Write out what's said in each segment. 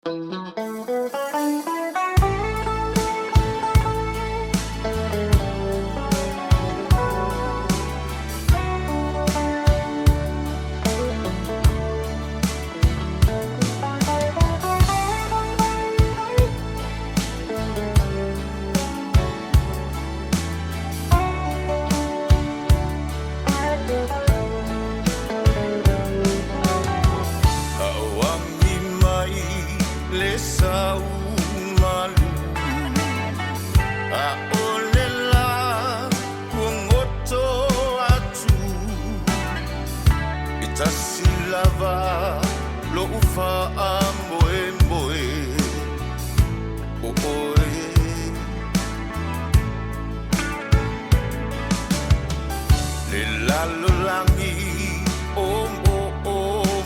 Auagi mai le sau malu a o le la kuagoto atu e tasi lava lo'u faamoemoe o oe. Le lalolagi o mo o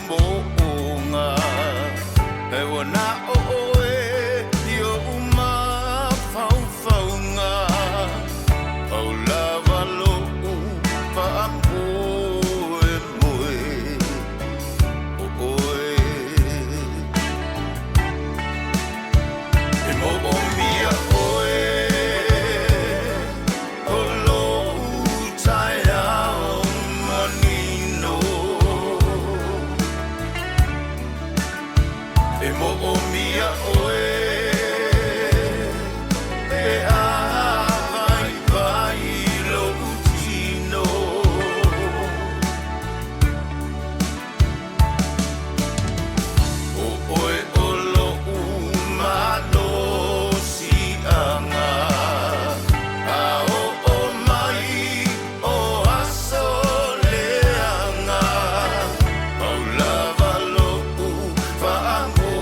mo o e ua na o oe i o umafaufauga au lava lo'u faamoemoe o oe. E moomia oe o lou taeao manino. E moomia oe e a vai lou tino. O oe o lou malosiaga a oo mai o aso leaga pau lava lou faamoemoe.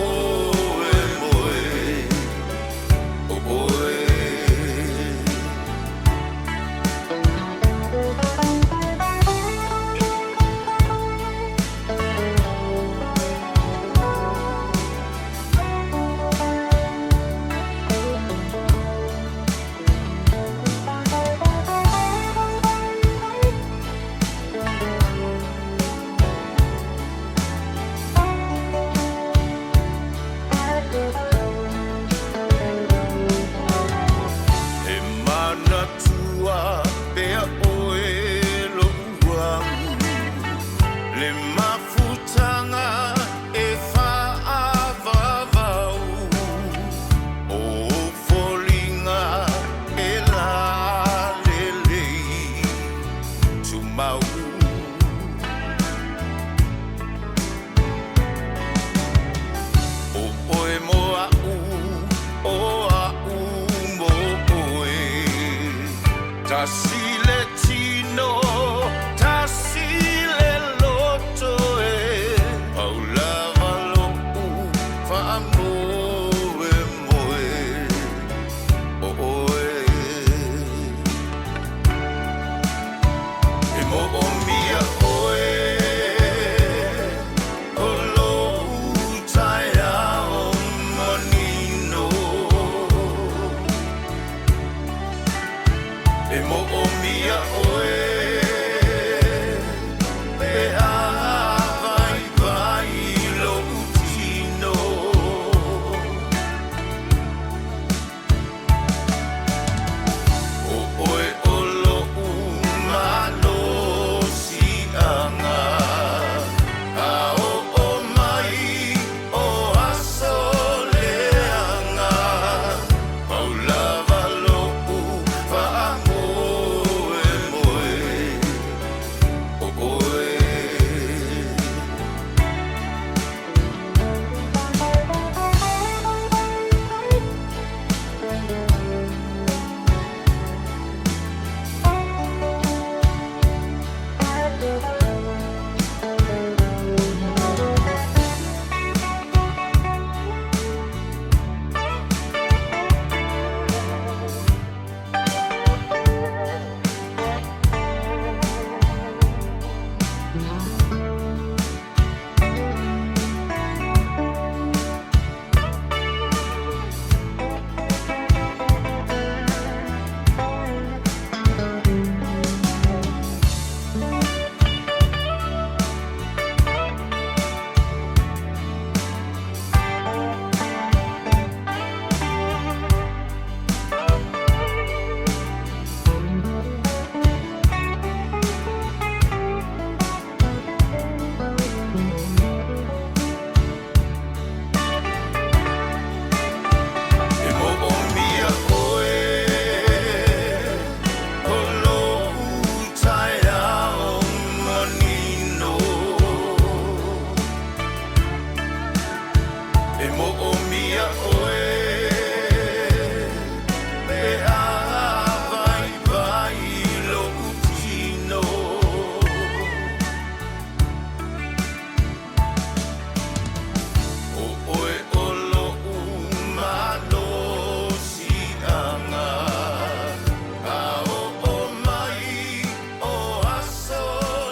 E moomia oe pe a vaivai lo'u tino. O oe o lo'u malosi'aga, A oo mai o aso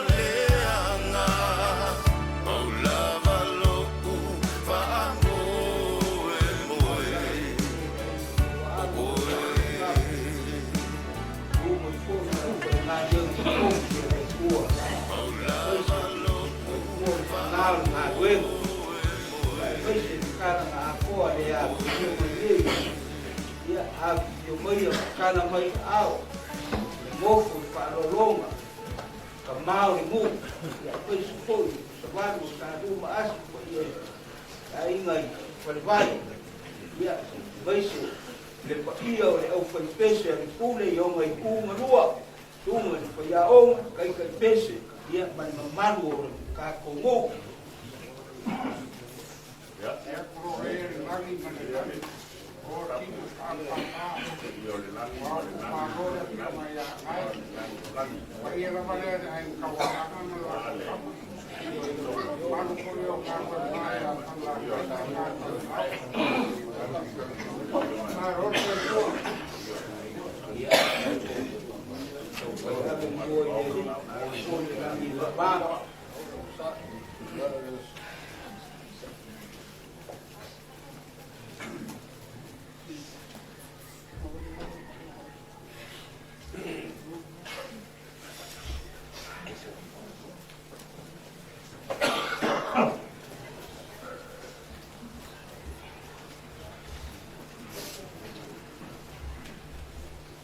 leaga, Pau lava lo'u faamoemoe o oe. Pau lava lo'u faamoemoe. Ia e le lagi ma le lani, o tino fa'apapa, ua o malo le Afioga ia Gae, paia lava lea le Aiga Tauaana ma le latou Tama, mamalu foi o Galuema ia Falelatai ma Satuimae. Malo le soifua.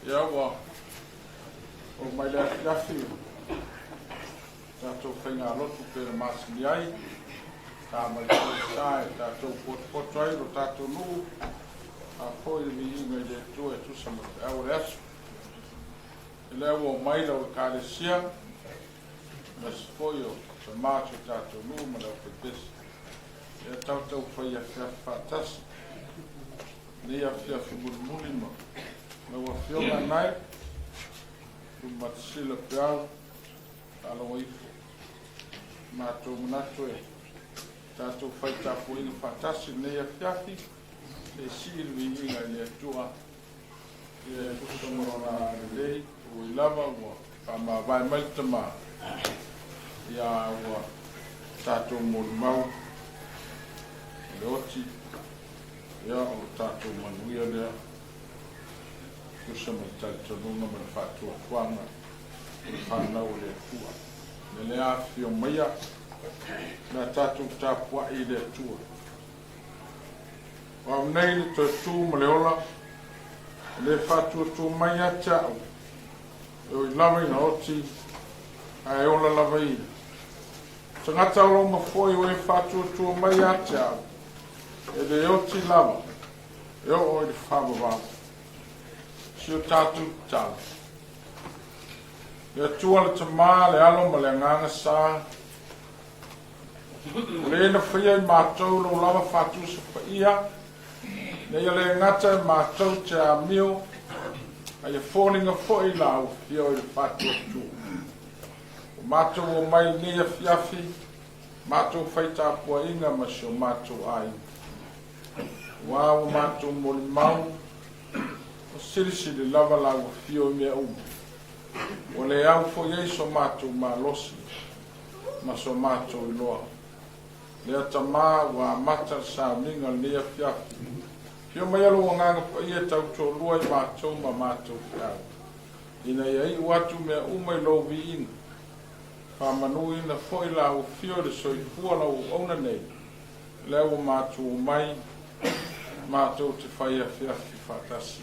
Ia ua oo mai le afiafi o tatou faigalotu pei ona masani ai, ta ma le sa e tatou potopoto ai lo tatou nuu, faafoi le viiga i le Atua e tusa ma le feau o le aso. E lea ua omai lau Ekalesia, aemaise foi o tama o si o tatou nuu ma le aufaipese. Ia tatou fai afiafi faatasi, lenei afiafi mulimuli ma lau Afioga Nae, Lumatasila Peau, faalogo ifo. Matou manatu e tatou fai tapuaiga faatasi lenei afiafi, se i sii le viiga i le Atua, ia e tusa ma Lona agalelei, ui lava ua faamavae mai le Tama, ia ua tatou molimau o le oti, ia o lo tatou manuia lea, tusa ma le talitonuga ma le faatuatuaga o le fanau a le Atua. O le lea afifio maia, o le a tatou tapuai i le Atua. O au nei le toe tu ma le ola, e le faatuatua mai ia te au, e ui lava ina oti, ae ola lava ia. Tagata o lo o foi o e faatuatua mai ia te au, e le oti lava, e oo i le faavavau. Si o tatou tatalo. Le Atua le Tama, le Alo ma le Agaga Sa, o le na faia i matou lou lava faatusa paia, ina ia le gata e matou te amio, a ia foliga foi la au afio i le faatuatua. O matou omai i lenei afiafi, matou fai tapuaiga ma si o matou aiga. Aua ua matou molimau, o silisili lava la ua fio i mea uma. Ua le au foi ai so matou malosi ma so matou iloa. Lea Tama ua amata le sauniga o lenei afiafi. Afio mai lou Agaga Paia e tautoalua i matou ma matou feau, ina ia iu atu mea uma i lou viiga. Faamanuina foi la ua fio i le soifua lau auauna nei, lea ua matou omai matou te fai afiafi faatasi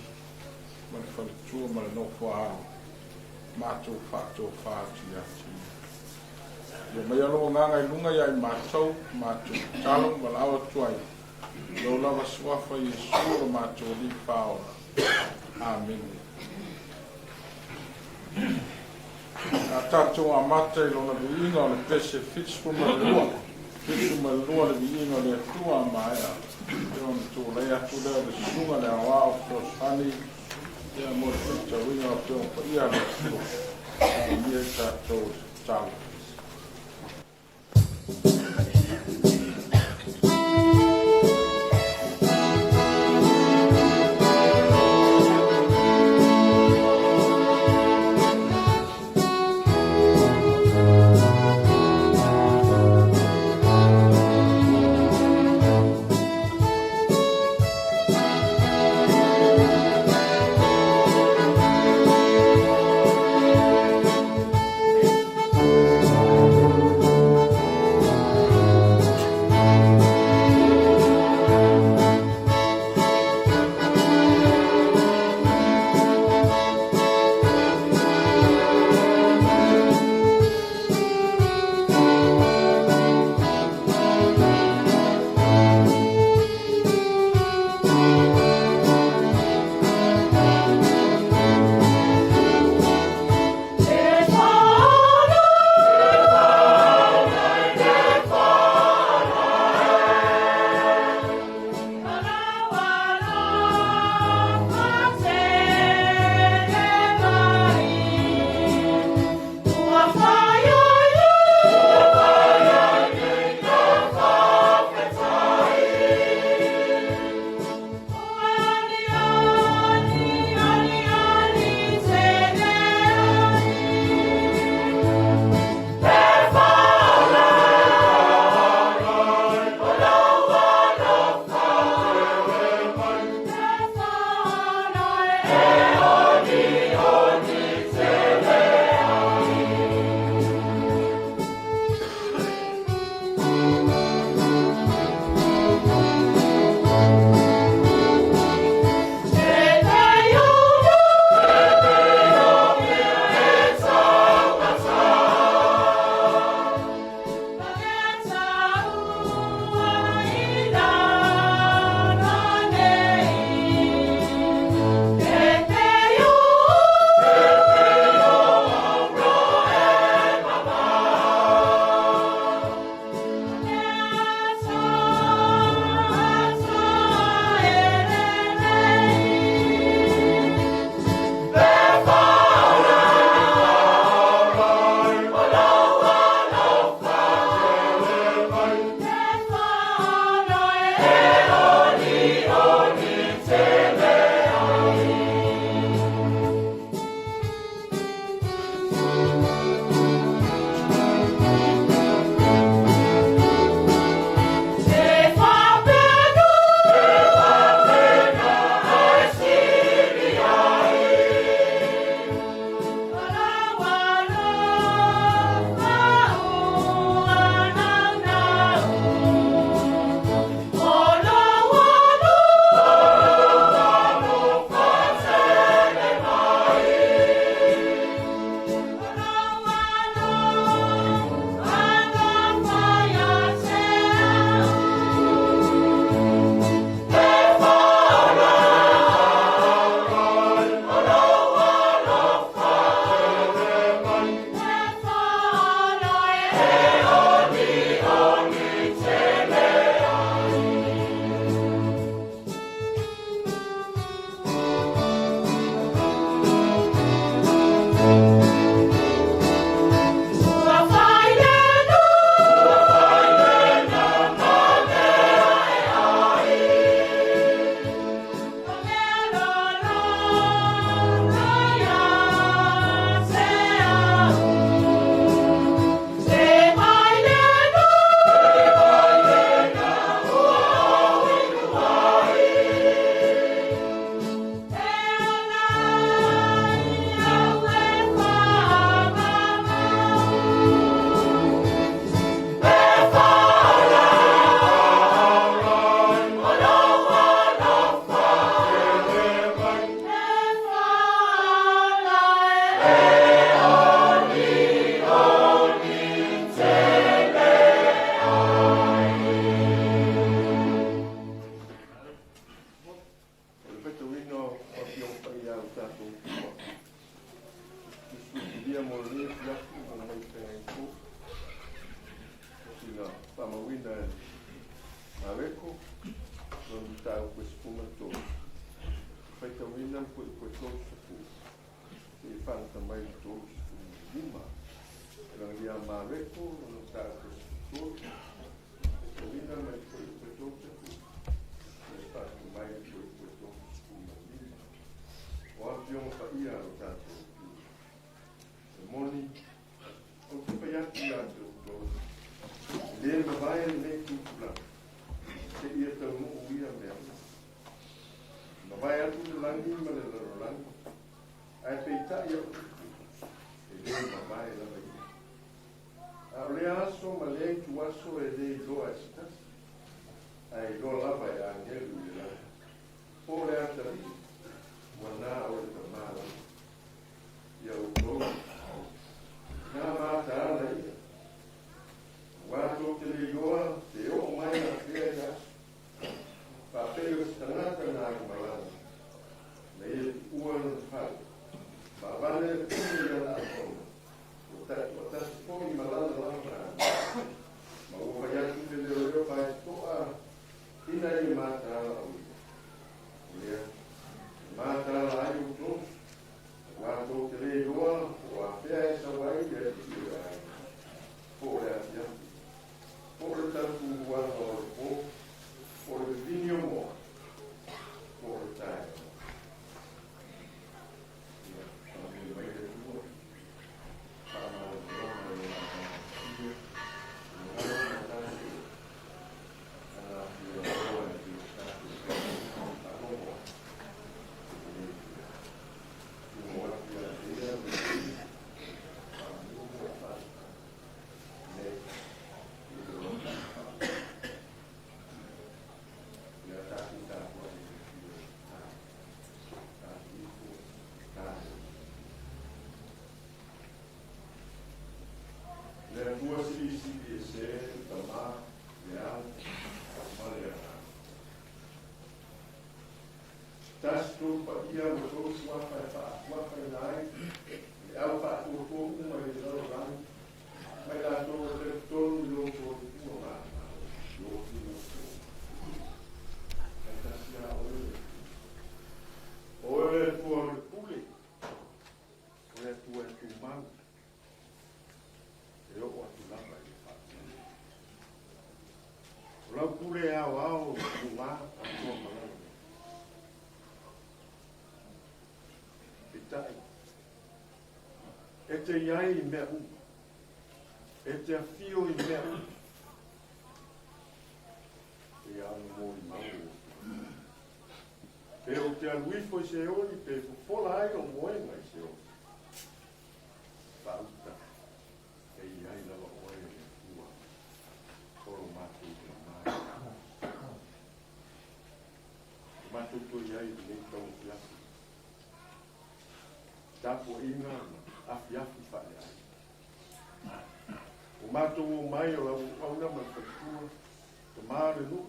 ma le faletua ma le nofo a alo, matou faatofa atu ia te ia. Ia maia lou agaga i luga ia i matou, matou tatalo ma valaau atu ai, i lou lava suafa Iesu lo matou Alii Faaola. Amene. A tatou amata i lona viiga o le pese 72. 72 le viiga o le Atua a maea ia ona tulai atu lea o le susuga i le Aoao Fesoasoani ia mo le faitauina o Afioga Paia a le Atua. Faamanuia i tatou i le tatalo. mataupu e 13, faitauina le fuaiupu e 30 seia faaguta mai le 35. Elagia Mareko lona mataupu e 13, faitauina mai le fuaiupu e 30 seia faaguta mai le fuaiupu e 35. O Afioga Paia a lo tatou Atua, e moni, ou te fai atu ia te outou, e le mavae lenei tupulaga, seia taunuu ia mea uma. E mavae atu le lagi ma le lalolagi, ae peitai au upu, e le mavae lava ia. A o lea aso ma lea ituaso e le iloa e se tasi, ae iloa lava e agelu i le lagi, po o le atalii, ua na o le Tama lava. Ia outou, na mataala ia, aua tou te le iloa pe oo mai afea ia aso. Faapei o se tagata na alu malaga, na ia tuua lona fale, ma avane le pule i ana auauna, ua taitoatasi foi ma lana lava aiga. Ma ua fai atu le leoleo faitotoa ina ia mataala o ia. O lea, e mataala ai outou, aua tou te le iloa po o afea e sau ai le alii o le aiga, po o le afiafi, po o le talupuluaga o le po, po o le vivini o moa, po o le taeao. Ia faamanuia mai le Atua, faamalamalama i Lona Agaga Paia, i le gagana ma tatou ana afioga e pei ona tatou faalogo atu i lenei itula. Tumu atu ia te ia le faamanu ma le faasukana nei i le loto ia tatou tapuai i le afio o le tatou ifo tatou. Le Atua Silisili Ese, le Tama, le Ao ma le Agaga. Tasi tolu paia ua tolu suafa e faasuafaina ai le au faatuatua uma i le lalolagi, ma i latou e talitonu i lou soifua manumalo, lou tino fou. Ae tasi lava oe le Atua. O oe le Atua o le pule, o le Atua e tumau, e oo atu lava i le faavavau. O lau pule e aoao i luga atoa ma lalo nei. Peitai, e te i ai i mea uma, e te afio i mea uma, e ia ona molimau o outou. Pe ou te alu ifo i Seoli, pe fofola ai lou moega i Seoli, faauta e i ai lava oe e le Atua o lo matou Tama i lagi. O matou toe i ai i lenei tauafiafi, tapuaiga ma afiafi faaleaiga. Ua matou o mai o lau auauna ma le faletua, tama o le nuu,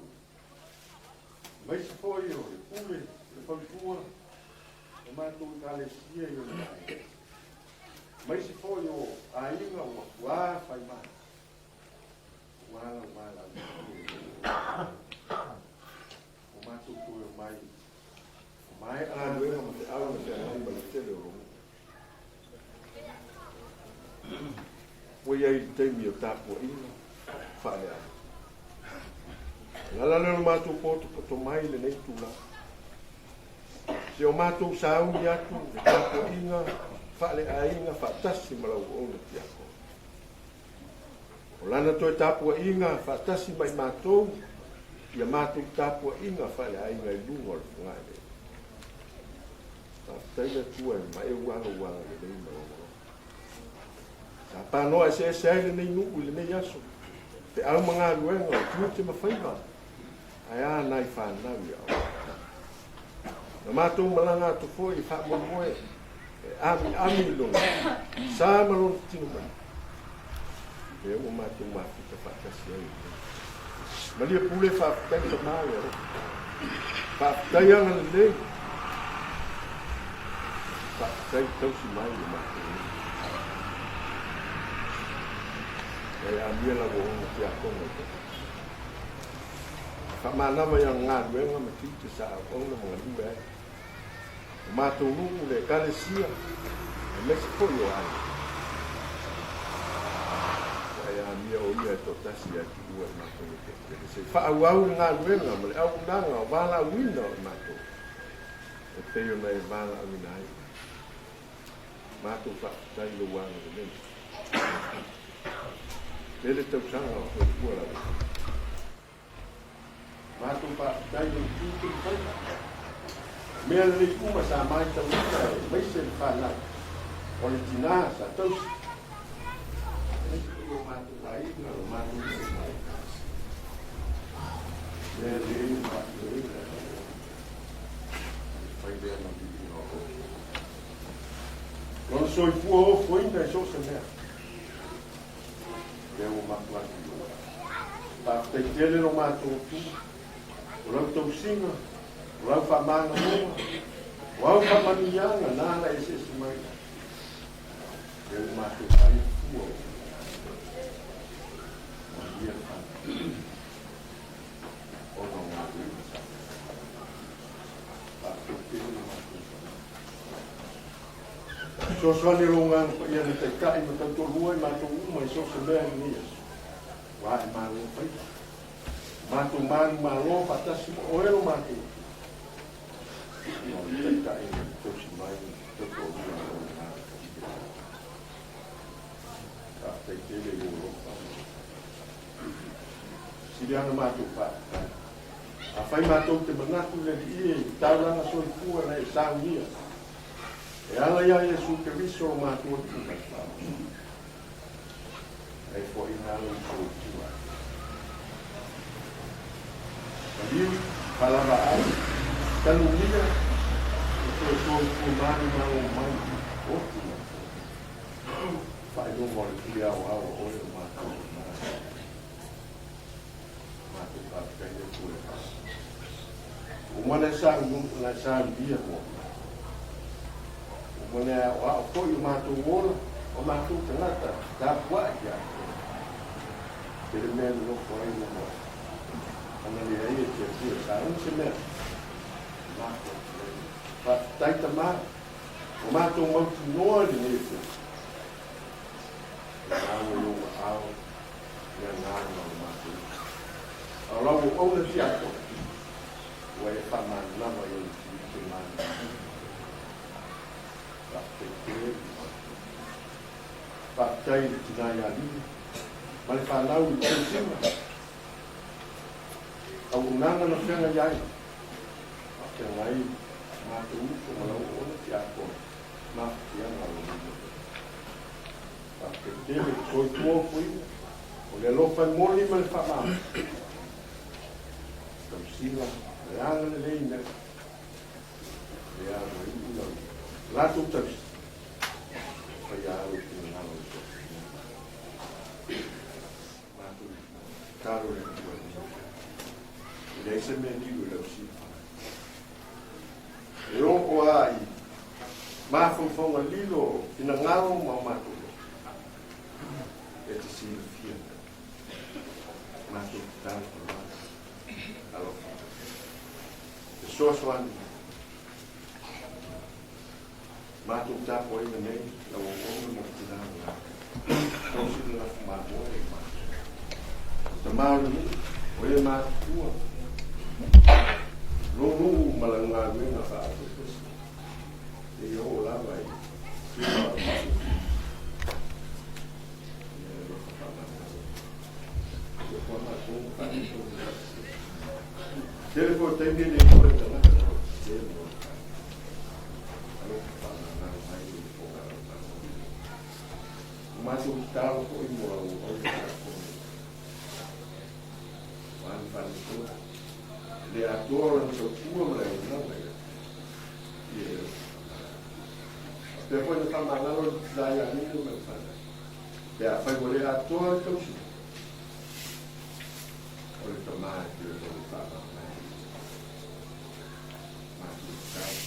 aemaise foi o le pule, le faletua, o matou ekalesia i ona vaega, aemaise foi o aiga ua tuā fai mai, ua lau valaauina. Ua matou toe o mai, ua maea galuega ma feau na feagai ma le tele o lou nuu. Ua i ai le taimi o tapuaiga faaleaiga. O le ala lea o le matou potopoto mai i lenei tulaga. Si o matou sauni atu le tapuaiga faaleaiga faatasi ma lau auauna tiakono. O lana toe tapuaiga faatasi ma i matou ia matou tapuaiga faaleaiga i luga o le fogaeleele. Faafetai le Atua e maeu lava lou agalelei ma lou alofa. Sa panoa eseese ai lenei nuu i lenei aso, feau ma galuega o tiute ma faiva, ae a nai fanau i aoga. Na matou malaga atu foi e faamoemoe e amiami i lona sa ma lona tino mai. Lea ua matou mafuta faatasi ai i lenei. Malia pule faafetai tama le alofa. Faafetai agalelei. Faafetai tausi mai i matou nei. Ia amia lau auauna tiakono i te. Faamanava i ana galuega ma tiute sa auauna ma galue ai. O matou nuu, le Ekalesia, aemaise foi o aiga. Ua e amia o ia e toatasi ae tuua i matou e toatele se i faaauau le galuega ma le auaunaga o valaauina o i matou e pei ona e valaauina ai i matou. Matou faafetai i lou agalelei. Tele tausaga o soifua lau Afioga. Matou faafetai i lou tiute ma faiva. O mea lelei uma sa maitauina aemaise le fanau o le tina sa tausi. Aemaise foi o matou aiga, o matou nuu ma Ekalesia. Mea lelei ma faatinoina e lau Afioga. E fai lea ma viiga o lou Lona soifua ofoina i so o se mea. Lea ua matou atu i lou Faafetai tele lo matou Atua, o lau tausiga, o lau faamagaloga, o au faamanuiaga na ala eseese mai. Lea ua matou vaai i fua o manuia le fanau ona o galuega sa Faafetai tele lo matou fanau. Fesoasoani o lou Agaga Paia na taitai ma tautoalua i matou uma i so o se mea i lenei aso. Ua ae malo faiva. Ua matou manumalo faatasi ma oe lo matou Atua. Ona o le taitai ma le tausi mai ma le tautoalua a lou Agaga Paia. Faafetai tele i lou alofa ma lou Sili lava ona matou faafetai. Afai matou te manatu i le Alii e i taulaga soifua na e saunia, e ala iā Iesu Keriso lo matou Alii ma le Faavae. Ai foaiina lou soifua. Maliu, faalavaai, tanumia, ma toe soifua manumalo mai, otu ma fono. Faailoga o le pule aoao a oe o matou e Malo. Matou faafetai le Atua e faafetai. Uma lea sa na saunia mo matou. Uma lea aoao foi o matou ola, o matou tagata tapuai ia te oe. Tele mea nonofo ai na moe. Ana leai e te Atua e sauni se mea. Matou atu ai. Faafetai Tama, ua matou mautinoa i lenei afiafi. E maua i ou aao le agaga o le matou uso. A o lau auauna tiakono, ua e faamanava i ona tiute manumanu. Faafetai tele i le matou. Faafetai i le tina ia Lili ma le fanau i le tausiga. Auaunaga na feagai ai, faafeagai matou uso ma lau auauna tiakono, mafatiaga o lou nuu. Faafetai tele, soifua ofoina, o le alofa e moni ma le faamama. Tausiga, le agalelei mea. Le ua iu lau latou tausi. Faia au i finagalo i so Matou tatalo le Atua i lenei afiafi. E leai se mea liu i lau silafia. E oo lava i mafaufauga lilo o finagalo ma o matou loto, e te silafia mea. Matou tatalo tama, alofa. Fesoasoani mai. Matou tapuaiga nei, lau auauna ma le tina ma latou. Tausi le lafo mamoe i matou. O tama o le nuu, o e matutua, lou nuu ma lau galuega faaepeepese, seia oo lava i tua o le matou. Ia e alofa faamanalo. Ia kua matou ma faatino le Tele foi o taimi e le iloa e tagata o le sese ma lona faaiuga. Alofa faamanalo mai i le fofoga o lau O matou tatalo foi mo lau auauna tiakono o Ani Faaletonu, e le atoa lana tautua ma le auaunaga ia te ia e alofa faamanalo. Faapea foi ona faamanalo le tina ia Nino ma le fanau, pe afai ua le atoa le tausiga, o le tama e toe lou faamamae. Matou tatalo.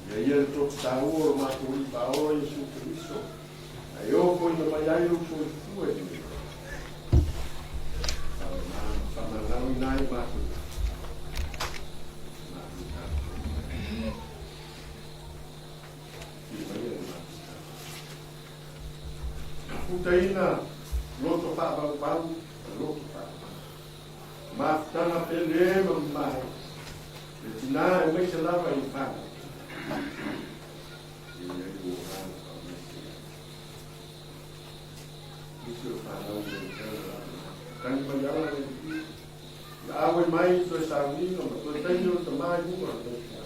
Ia ia le toto taua o lo matou Alii Faaola Iesu Keriso, na e ofoina mai ai lou soifua i lenei aso. Faamama ma faamanaloina ai matou. limataitaiina loto faavauvau ma loto faamama. Mafutaga pele ma mamae le tinā aemaise lava i fanau. E i ai lou agaga faamaise. Nisi o fanau le tala lava. Tagi mai ala le alii. Ia auai mai i toe sauniga ma toe taimi o le tama i luga o lenei tinā.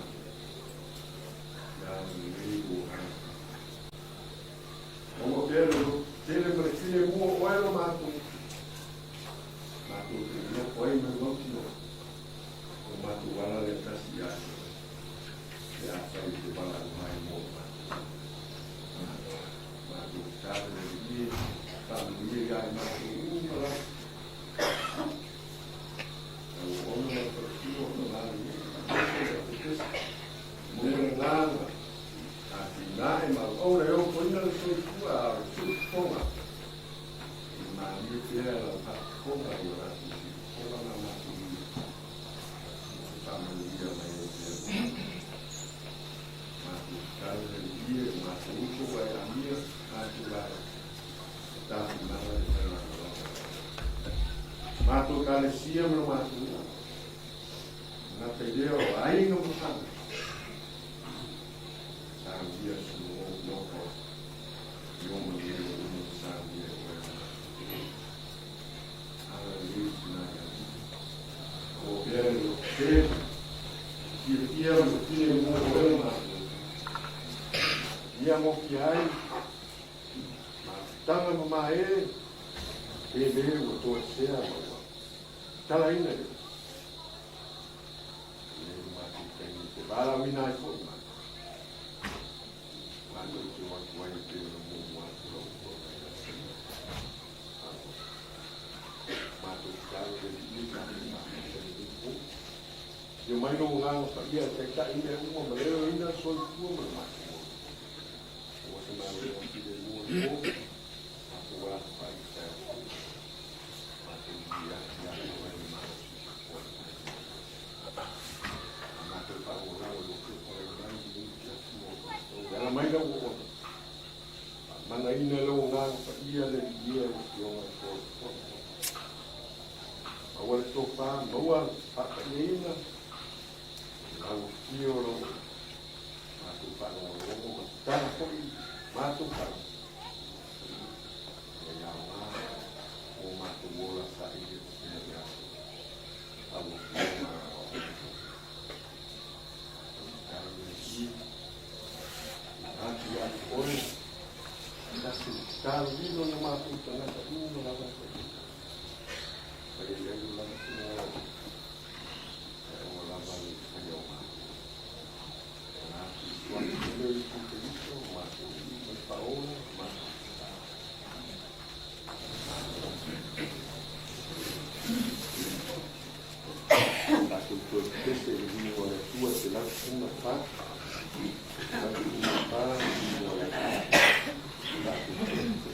Ia agalelei lou agaga faamaise. Maua pea le loto tele ma le filemu o oe lo matou. Matou te nofo ai ma le mautinoa. O matou ala lea tasi ia te oe, pe afai e te valaau mai mo matou. Matou tatalo le Alii e faamanuia ia i matou uma lava. Lau ona lau faletino o tama le nuu, le pepesi, mo le agaga, atinae ma auauna e ofoina le soifua a o le tuufofoga. E malie pea lau faafofoga i o latou siufofoga ma matou ia. E faamanuia mai ai pea mo matou. Matou tatalo le Alii e, o matou uso ua e amia, matou vaega, e tapunaga le failagalaga. Matou Ekalesia ma lo matou nuu, gata i lea o aiga ma fanau. Saunia suo nofo i o manuia uma saunia e oe o matou. Agalelei tina i Alii. Maua pea le loto tele, fiafia ma le filemu o oe o matou. Ia gofia ai mafutaga mama e, e le ua toesea ma ua talaina i le Lei lo matou taimi e te valaauina ai foi matou. Matou te o atu ai e pei ona muamua atu lau Afioga i le Matou tatalo le Alii e tatou mafuta i lenei po. Afio mai lou Agaga Paia e taitai mea uma ma leoleoina le soifua ma le matou ola. Aua se malologa filemu o le po, matou alafai i le taeao fou. Matou viia atu ia te Oe le malosi i se foai mai. A matou faalogologo i lou feoai mai i lenei afiafi mo le ala mai lau auauna. Faamanaina e lou Agaga Paia le Alii e lau Afioga i le Fofoga. Maua le tofa, maua le faapaiaina, lau afio lau matou faalogologo ma tatala foi matou faalogo. Ia aoga mo matou ola saili atu pea ia te lau Afioga. Matou tatalo le Alii, atu ia te oe, tasi le tatalo lilo na matou tagata uma lava e fai. Fai ai ai lo lava finagalo, e aua lava le faia o matou. Atu i tuafi le i Keriso, matou i ma le paola, matou tatalo. Tatou toe pepese i le viiga o le Atua 114, 114 le viiga o le Atua. Tatou toe pepese.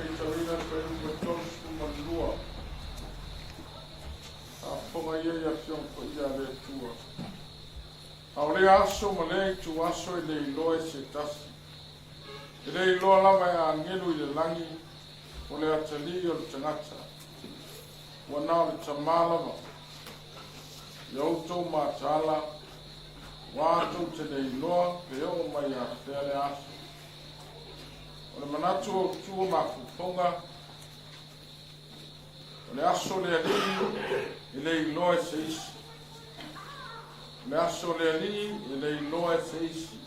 faitauina le fuaiupu e 32. Faafofoga ia i Afioga Paia a le Atua. A o lea aso ma lea ituaso e le iloa e se tasi. E le iloa lava e agelu i le lagi o le atalii o le tagata. Ua na o le Tama lava. Ia outou mataala, ua tou te le iloa pe oo mai afea le aso. O le manatu autu o mafaufauga, o le aso o le Alii e le iloa e se isi. O le aso o le Alii e le iloa e se isi.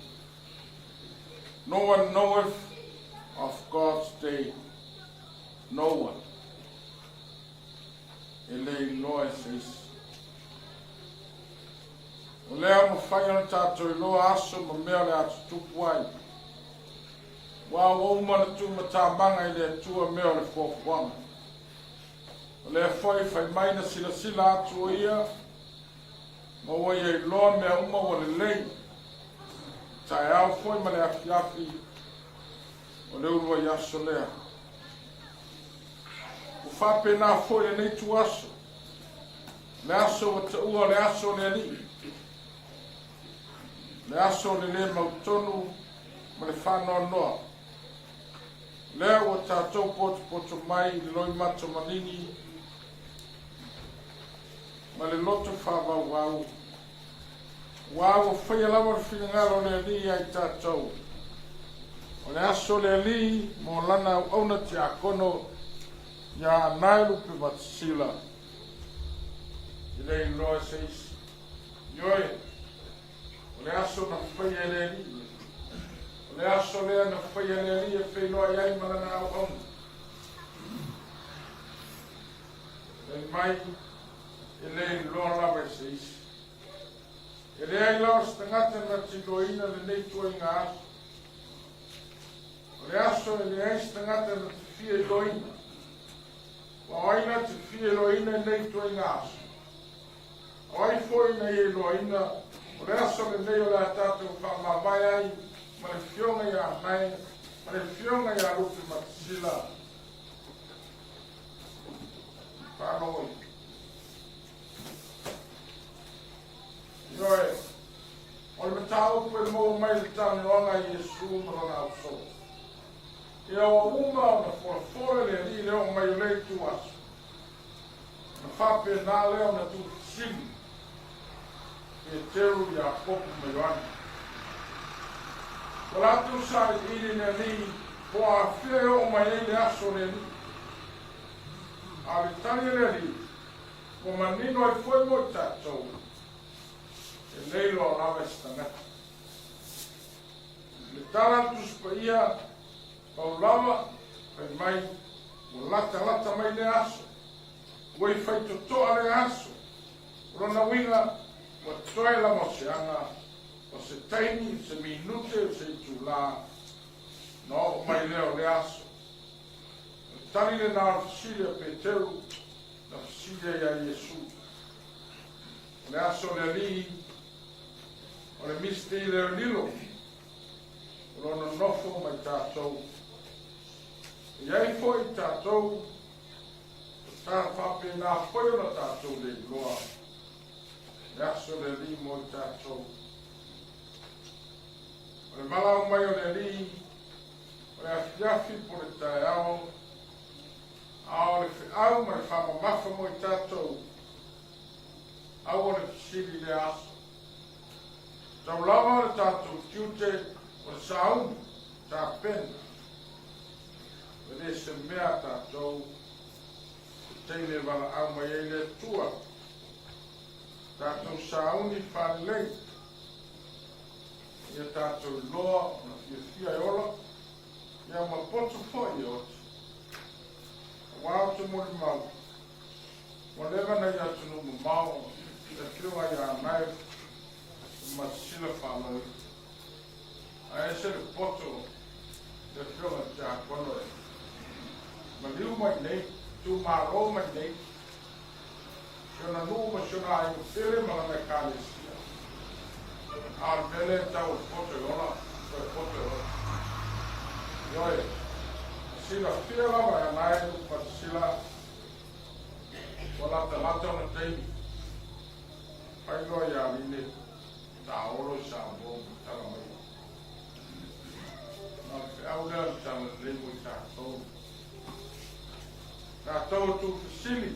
No one knoweth of God's day. No one. E le iloa e se isi. O lea ua mafai ona tatou iloa aso ma mea o le a tutupu ai. Ua ua uma ona tuumatamaga i le Atua mea o le fuafuaga. O lea foi fai mai na silasila atu o ia ma ua ia iloa mea uma ua lelei. Taeao foi ma le afiafi o le uluai aso lea. Ua faapena foi lenei ituaso. O le aso ua taua o le aso o le Alii. O le aso o le lē mautonu ma le faanoanoa. Lea ua tatou potopoto mai i le loimata maligi ma le loto faavauvau, aua ua faia lava le finagalo o le Alii ia i tatou. O le aso o le Alii mo lana auauna tiakono ia Anae Lupevatisila e le iloa e se isi. Ioe, o le aso na faia e le Alii. O le aso lea na faia e le Alii e feiloai ai ma lana auauna. Fai mai, e le iloa lava e se isi. E leai la o se tagata na te iloaina lenei ituaiga aso. O le aso e leai se tagata na te fia iloaina. Ua o ai na te fia iloaina lenei ituaiga aso? O ai foi na ia iloaina o le aso lenei o le a tatou faamavae ai ma le Afioga ia Anae ma le Afioga ia Lupe Matasila? Faalogo. Ioe, o le mataupu e maua mai le talanoaga a Iesu ma lana ausoo. Ina ua uma ona folafola le Alii i le oo mai o lea ituaso, ona faapena lea ona tuufesili Peteru, Iakopo ma Ioane. Ua latou sailiili i le Alii po o afea e oo mai ai le aso o le Alii. A o le tali a le Alii, ua manino ai foi mo i tatou, e le iloa lava e se tagata. I le tala a le Tusi Paia, pau lava, fai mai, ua latalata mai lea aso, ua i faitotoa lea aso. O lona uiga, ua toe lava o se aga, o se taimi, o se minute, o se itulā, ona oo mai lea o lea aso. O le tali lenā o le fesili a Peteru na fesili ai ia Iesu. O le aso o le Alii, o le misteri lea lilo, o lona nofo ma i tatou. E i ai foi i tatou, o ta faapena foi ona tatou le iloa, le aso o le Alii mo i tatou. O le valaau mai o le Alii, o le afiafi po o le taeao, a o le feau ma le faamamafa mo i tatou, aua le fesili i lea aso. Tau lava le tatou tiute o le sauni, tapena. E le se mea a tatou, se taimi e valaau mai ai le Atua. Tatou sauni faalelei, ia tatou iloa ona fiafia e ola, ia ma poto foi e oti. Aua ou te molimau, ua leva na i atunuu mamao le afioga ia Anae Matasila Faaloiu. Ae ese le poto le afioga i le tiakono e maliu mai nei, itumalo mai nei, si ona nuu ma si ona aiga pele ma lana ekalesia. A o le mea lea e tau o le poto e ola, toe poto e ola. Ioe, Silafia lava e Anae Lupematasila ua latalata ona taimi fai loa iā Line taolo i Samoa ma tala mai. Ma o le feau lea o le talalelei mo i tatou. Tatou e tuufesili,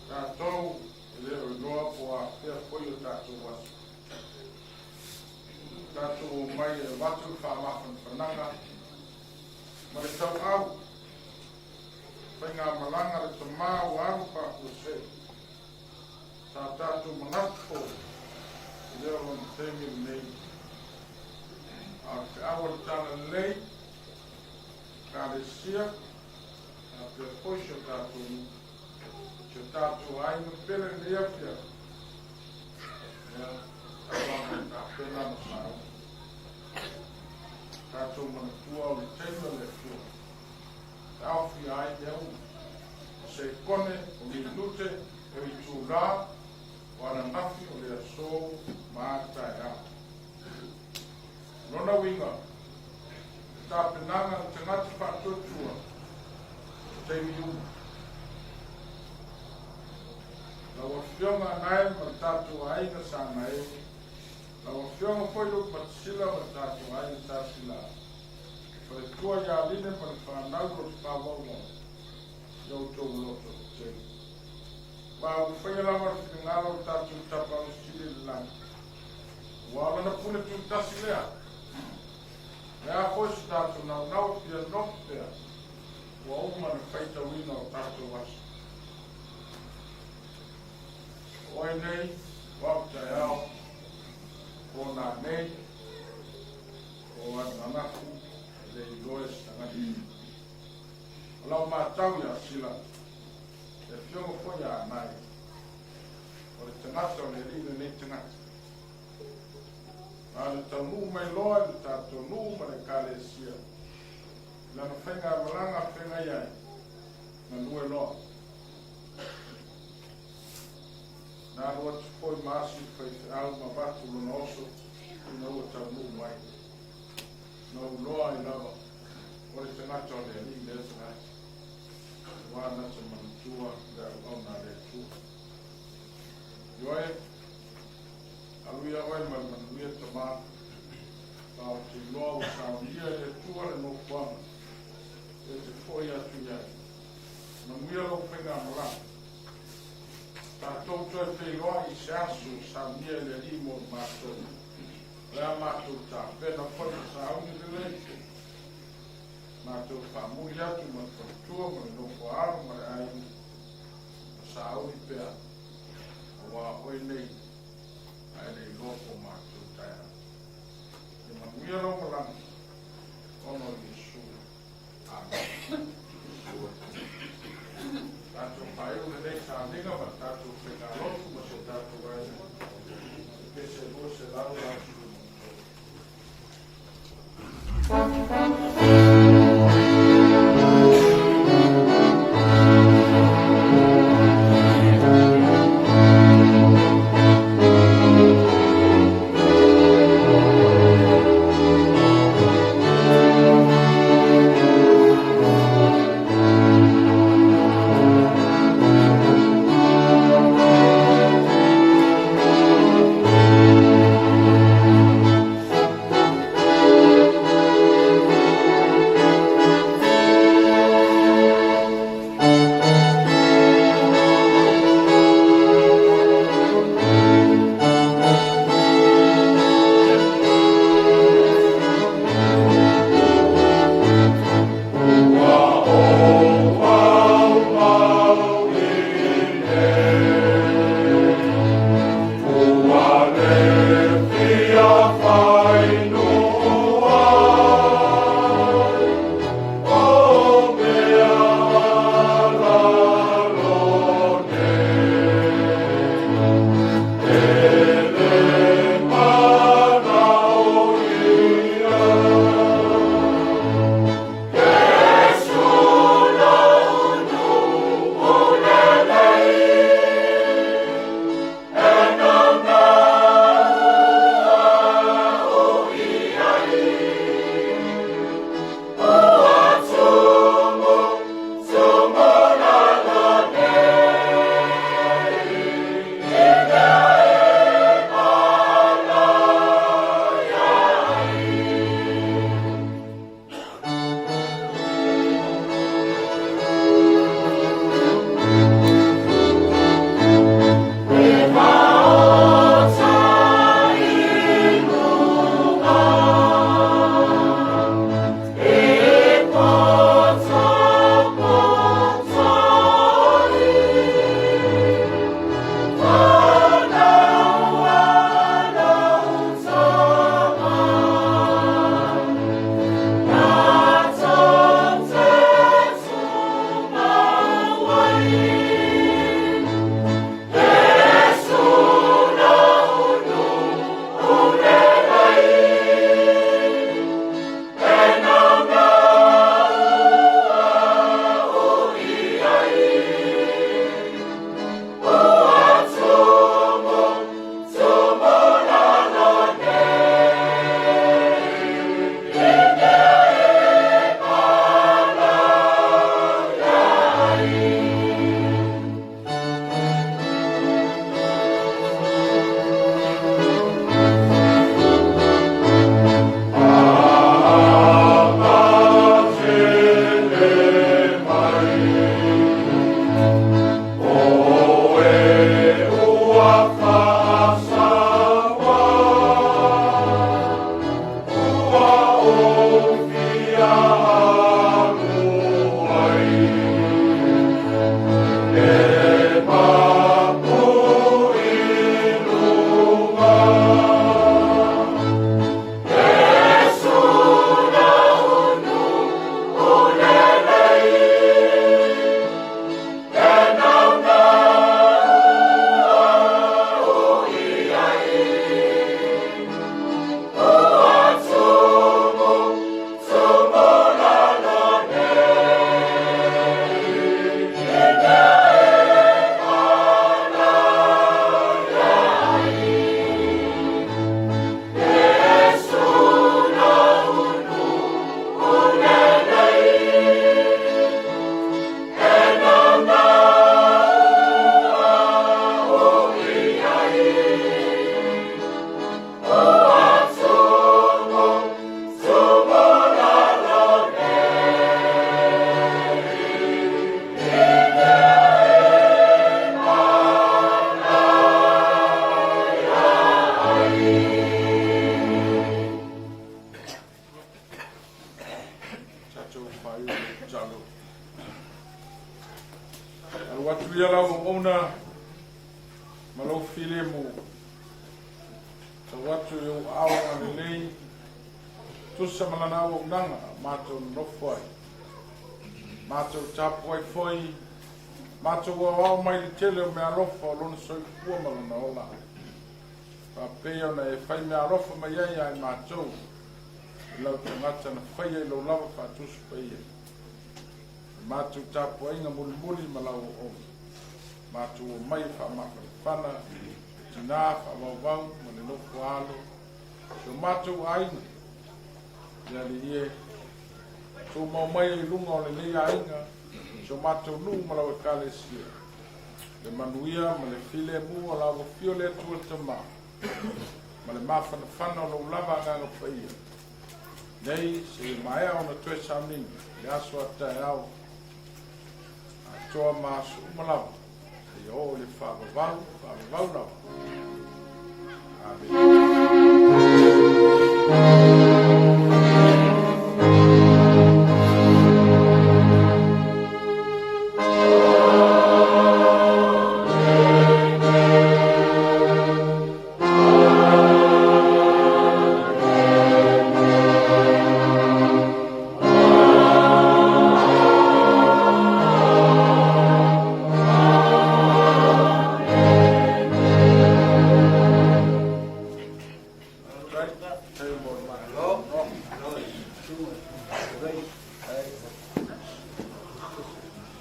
tatou e le o iloa po o afea foi o tatou aso. Tatou omai e avatu le faamafanafanaga ma le tauau faigamalaga le tama ua alu faafuasei. Sa tatou manatu foi e le o lona taimi lenei. A o le feau a le talalelei, Ekalesia, faapea foi si o tatou nuu, si o tatou aiga pele i lenei afiafi, ia, tatau lava ona tapena ma sauni. Tatou manatua o le taimi o le Atua e aofia ai mea uma, o sekone, o minute, o itulā, o ananafi, o le aso ma a taeao. O lona uiga, le tapenaga a le tagata faatuatua i taimi uma. Lau Afioga Anae ma le tatou aiga sa Nae, lau Afioga foi Lupematasila ma le tatou aiga sa Sila, le faletua ia Line ma le fanau loto faavauvau, i outou loto tetele. Ma ua faia lava le finagalo o le tatou Tapaau Sili i le lagi, aua o lana pule tutasi lea. O le a foi so tatou naunau e fia nofo pea, ua uma ona faitauina o tatou aso. O oe nei, o au taeao, o nanei, o ananafi, e le iloa e se tagata. O lau matau ia Sila, le afioga foi ia Anae, o le tagata o le alii lenei tagata. Na o le taunuu mai loa i le tatou nuu ma le Ekalesia, i lana faigamalaga feagai ai, galue loa. Na alu atu foi ma asi le faifeau ma avatu lona oso ina ua taunuu mai. Na ou iloa ai lava o le tagata o le Alii lea tagata, aua na te manatua le auauna a le Atua. Ioe, alu ia oe ma le manuia tama, ma ou te iloa ua saunia e le Atua le nofoaga e te foi atu i ai. Manuia lou faigamalaga. Tatou toe feiloai i se aso e saunia e le Alii mo matou. O le a matou tapena foi ma sauni lelei. Matou faamuli atu ma le faletua ma le nofo-a-alo ma le aiga, ma sauni pea, aua oe nei ae le iloa po o matou taeao. Ia manuia lau malaga, ona o Iesu. Amene. Tatou faaiu lenei sauniga ma le tatou faigalotu ma si o tatou aiga i pese 283. Alu atu ia lau auauna ma lou filemu. Tau atu i ou aao agalelei, tusa ma lana auaunaga matou nonofo ai. Matou tapuai foi, matou aoao mai le tele o meaalofa o lona soifua ma lona ola. Faapea ona e fai meaalofa mai ai ia i matou, i lau tagata na faia i lou lava faatusi paia. Le matou tapuaiga mulimuli ma lau auauna. Matou omai e faamafanafana le tina faavauvau ma le nofo alo si o matou aiga. Le Alii e, tumau mai i luga o lenei aiga, si o matou nuu ma lau Ekalesia, le manuia ma le filemu o la ua afio le Atua Tama, ma le mafanafana o lou lava Agaga Paia, nei seia maea ona toe sauniga i le aso a taeao atoa ma aso uma lava, seia oo i le faavavau, faavavau lava. Amene.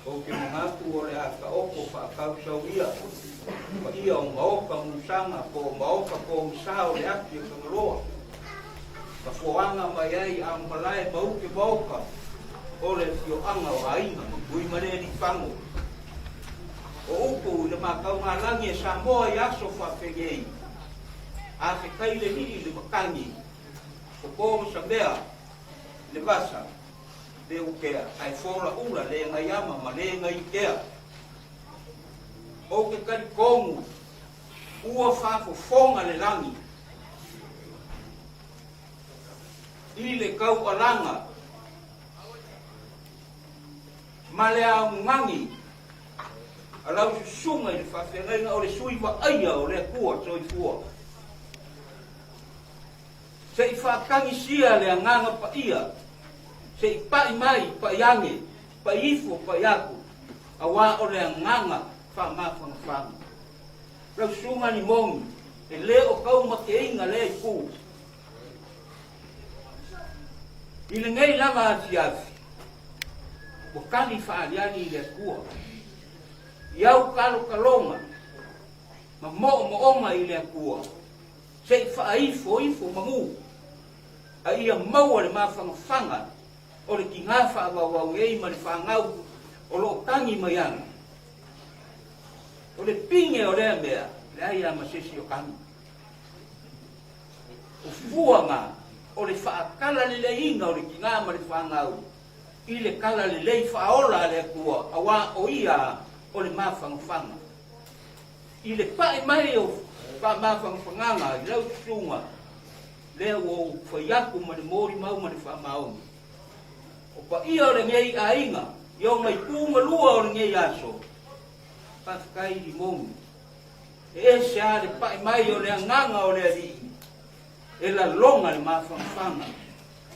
Ou te manatu o le a taoto faatausauia paia o Maota Musaga po o Maota Pogisa o le ati e Tagaloa. Tafoaga mai ai Aomalae ma Ute Maota o le afioaga o Aiga ma Tuimalealiifano. O upu i le mataugalagi e Samoa i aso faapenei, a fetai le lii i le matagi, toto ma samea le vasa, le utea, ae fola ula le gaiama ma le gaitea. Ou te talitonu ua faafofoga le lagi i le taualaga ma le augani a lau susuga i le faafeagaiga o le sui vaaia o le Atua soifua. Se i faatagisia le agaga paia, se i pai mai, pai ane, pai ifo, pai aku, auā o le agaga faamafanafana. Lau susuga Limoni, e le o taumateina lea itu. I lenei lava afiafi, ua tali faaaliali i le Atua, i au talotaloga ma moomooga i le Atua, se i faaifoifo manu, a ia maua le mafanafana o le tiga faavauvau nei ma le fanau o lo o tagi mai ana. O le pine o lea mea, leai lava ma se isi o tagi. O fuaga o le faatalaleiina o le tiga ma le fanau i le talalelei faaola a le Atua, auā o ia o le mafanafana. I le pae mai o faamafanafanaga i lau susuga, lea ua ou fai atu ma le molimau ma le faamaoni. O paia o lenei aiga i ona itu ma lua o lenei aso, faafetai i Limoni. E ese lava le pae mai o le agaga o le Alii, e lalona le mafanafana,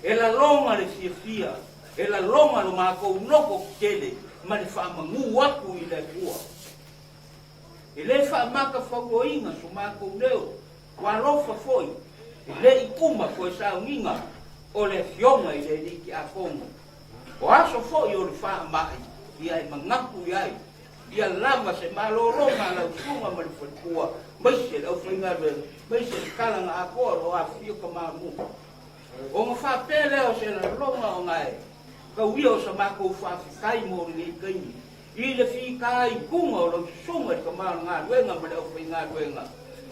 e lalona le fiafia, e lalona lo matou nofo tetele ma le faamanu atu i le Atua. E le faamatafauloaina so matou leo, ua alofa foi, e le i uma toe sauniga o le Afioga i le Alii Tiakono. O aso foi o le faamai, ia e manatu i ai, ia lava se malologa a lau susuga ma le faletua, maise le aufaigaluega, maise le talaga atoa o lo o afifio tama nuu. Ona faapea lea o se laloga ona e tau ia o sa matou faafetai mo lenei taimi, I le fitaituga o lau susuga i le tama o le galuega ma le aufaigaluega,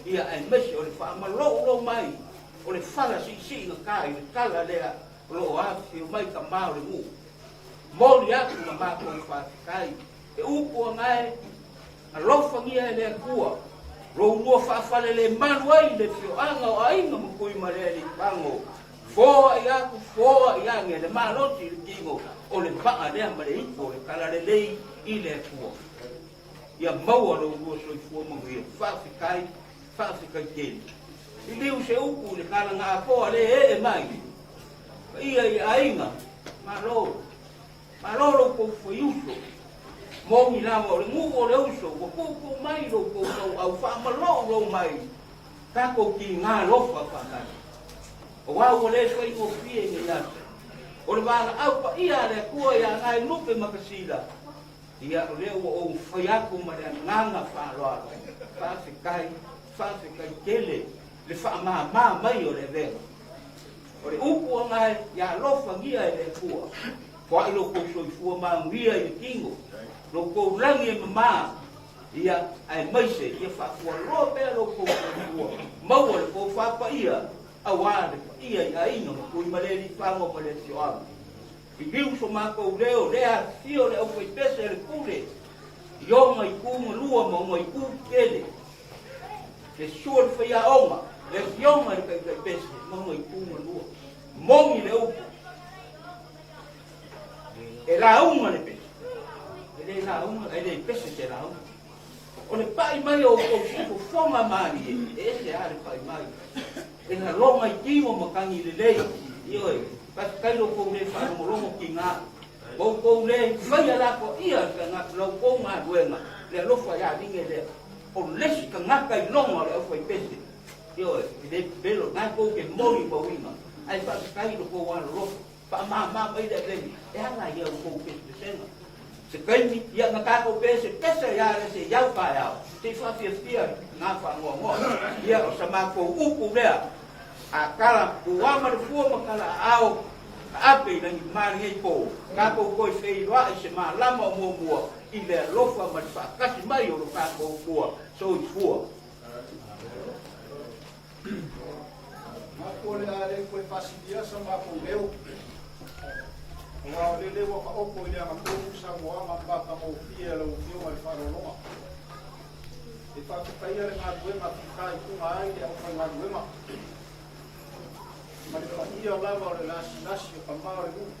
ia aemaise o le faamaloulou mai o le fala siisiigata i le tala lea o lo o afifio mai tama o le nuu. Moli atu la matou faafetai. E upu agae, alofagia e le Atua lou lua faafalelemalu ai i le afioaga o Aiga ma Tuimalealiifano. Foai aku, foai age le malosi i le tino o le vaa lea ma le ipu o le talalelei i le Atua. Ia maua lo ulua soifua manuia. Faafetai, faafetai tele. Liliu se upu i le tala na apoa le ee mai. Paia i aiga, malo. Malo lo kou faiuso. Momi lava o le nuu o le uso, ua tuutuu mai lo kou sauau faamalou lou mai. Tatou tiga alofa faatasi. Aua ua le faigofie nei aso. O le valaau paia a le Atua ia Gaelupe ma Kasila, ia o lea ua ou fai atu ma le agaga faaaloalo, faafetai, faafetai tele le faamama mai o le avega. O le upu a Gae, ia alofagia e le Atua, foai lo kou soifua manuia i le tino, lo kou lagi e mama, Ia, aemaise ia faafualoa pea lo outou soifua, maua le tofa paia, auā le paia i aiga ma Tuimalealiifano ma le afioaga. Liliu so matou leo, lea afifio le aufaipese a le Pule i ona itu na lua ma ona itu tele, le sua le faiaoga, le afioga i le taitaipese ma ona itu na lua. Moni le upu, E lauga le pese. E le lauga, e le pese se lauga. O le pai mai o outou sifofoga malie, e ese lava le pai mai. E laloga i tino ma tagi lelei. Ioe, faafetai lo outou le faalogologo tiga. Ma outou le faia lafoia la outou galuega, le alofa ia Line lea. O le isi tagata i loga o le aufaipese. Ioe, e le pepelo, na tou te molimauina. Ae faafetai i lo outou alolofa. Faamama mai le avega, e ala ia outou pesepesega. Se taimi, ia na tatou pesepese ia le se iau taeao, se i faafiafia ngā faanoanoa. Ia o sa matou upu lea, a tala ua ma le fua ma tala aao, ka ape i langi ma lenei pō, tatou toe feiloai se malama o muamua i le alofa ma le faatasi mai o lo tatou Atua. Soifua. Matou o le a le toe faasilia sa matou leo, aua o lele ua taoto i le agatonu saunoaga matagofie a lau Afioga i le faaaloaloga. E faafetaia le galuega fitaituga ai le aufaigaluega ma le paia lava o le lasilasi o tama o le nuu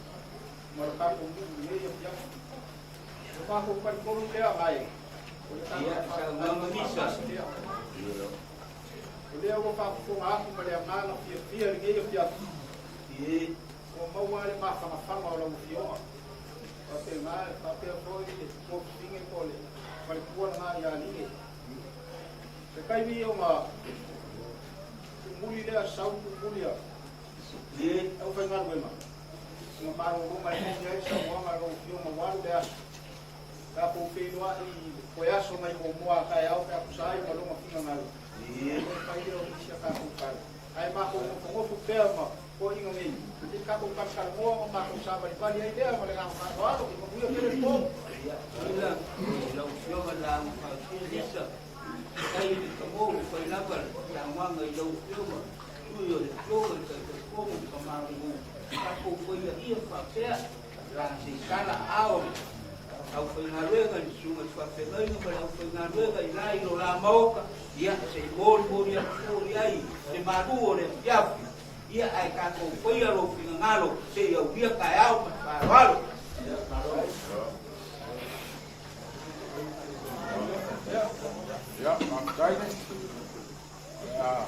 ma le tatou nuu i lenei afiafi. O le matou talitonu lea gae, o le tatou faafetai lea. O lea ua faafofoga atu ma le agaga fiafia i lenei afiafi, ua maua le mafanafana o lau Afioga. Faapena, faapea foi le tuafafine po o le faletua lena ia Line. Se taimi ona tumuli lea, sau tumuli a aufaigaluega, ona malolo mai moni ai saunoaga a lau Afioga ua alu le aso. Tatou feiloai i le toe aso nai muamua a taeao pe a tusa ai ma lona finagalo. Ona toe fai lea o nisi a tatou tala. Ae matou nofonofo pea ma toeaiina nei, se i tatou talatalanoa ma matou savalivali ai lea ma le agaga faaaloalo. Ia manuia tele le po. Ia, ila lau Afioga i le Lauga Fausia Lisa, faafetai i le tamo ua fai lava le saunoaga i lau Afioga, sui o le Afioga i le Taitaifono ma Tamaluu, tatou faia ia faapea. La se tala ao le aufaigaluega i le susuga i le faafeagaiga ma le aufaigaluega i la i lo la maota, ia se i molimoli atu foi ai le malu o le afiafi, ia ae tatou faia lou finagalo se i aulia taeao ma le faaaloalo. Ia, faafetai. Ia,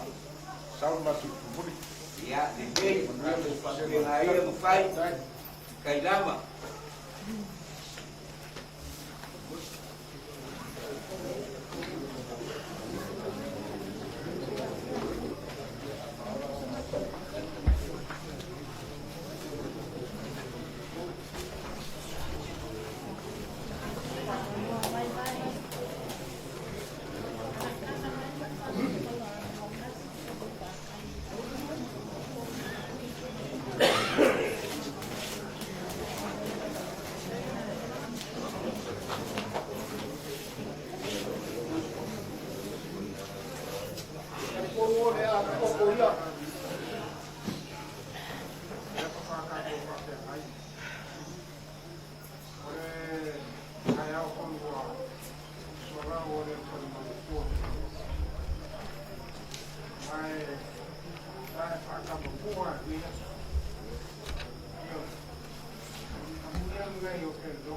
sau le matou tumuli. Ia, lelei, tatou faapena ia ma fai. Kai lava. Talitonu o le a taoto ia. Lea faatoa tatou faafeagai. O le taeao foi ua sola o le fale mautu. Ae sa e faatamamua i lenei aso. Thank you.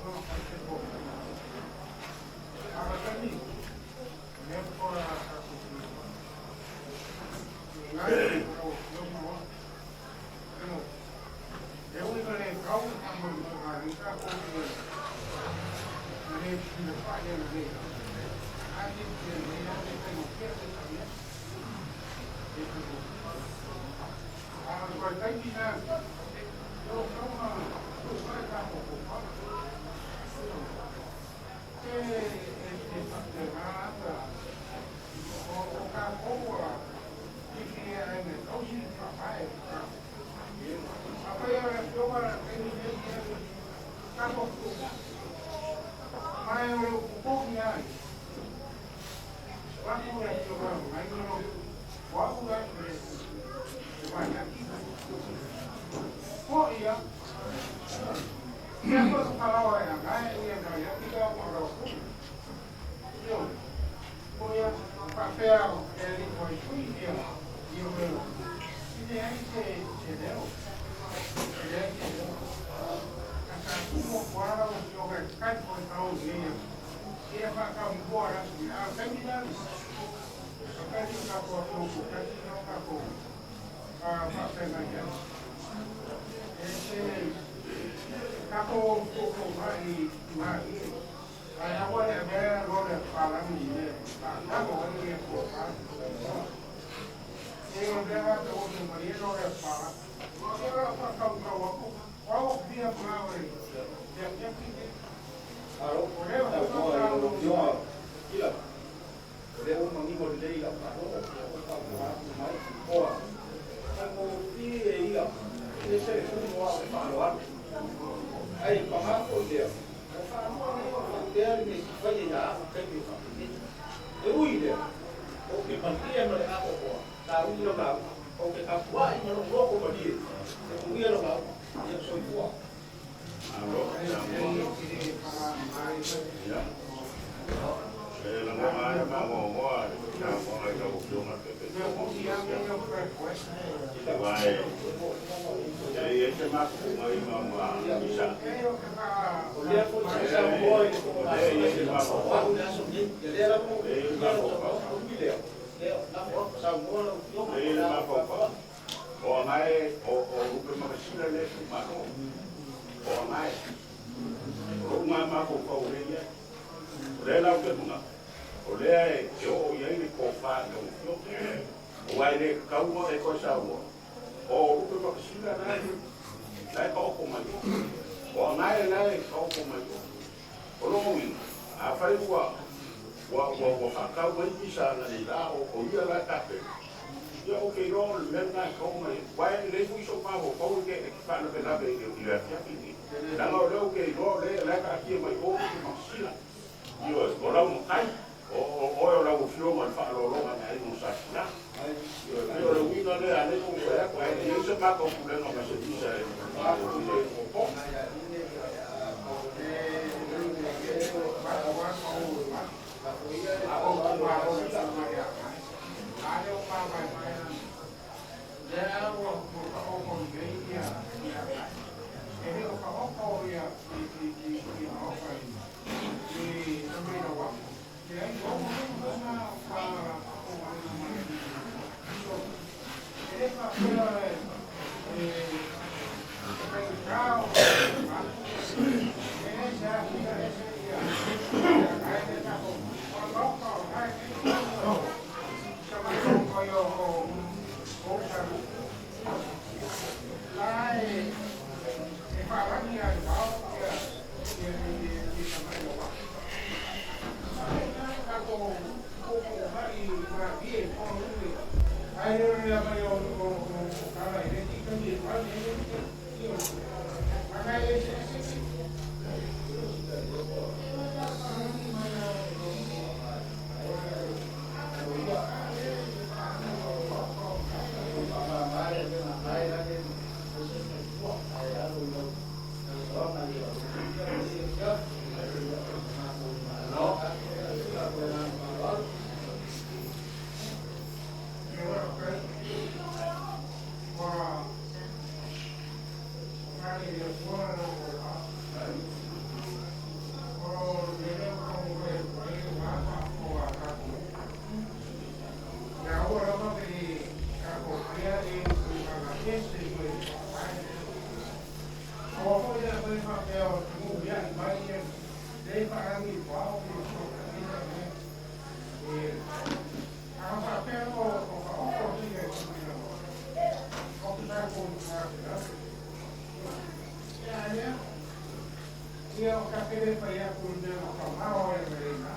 te le fai atu i le mea na mamao ai ma le ina.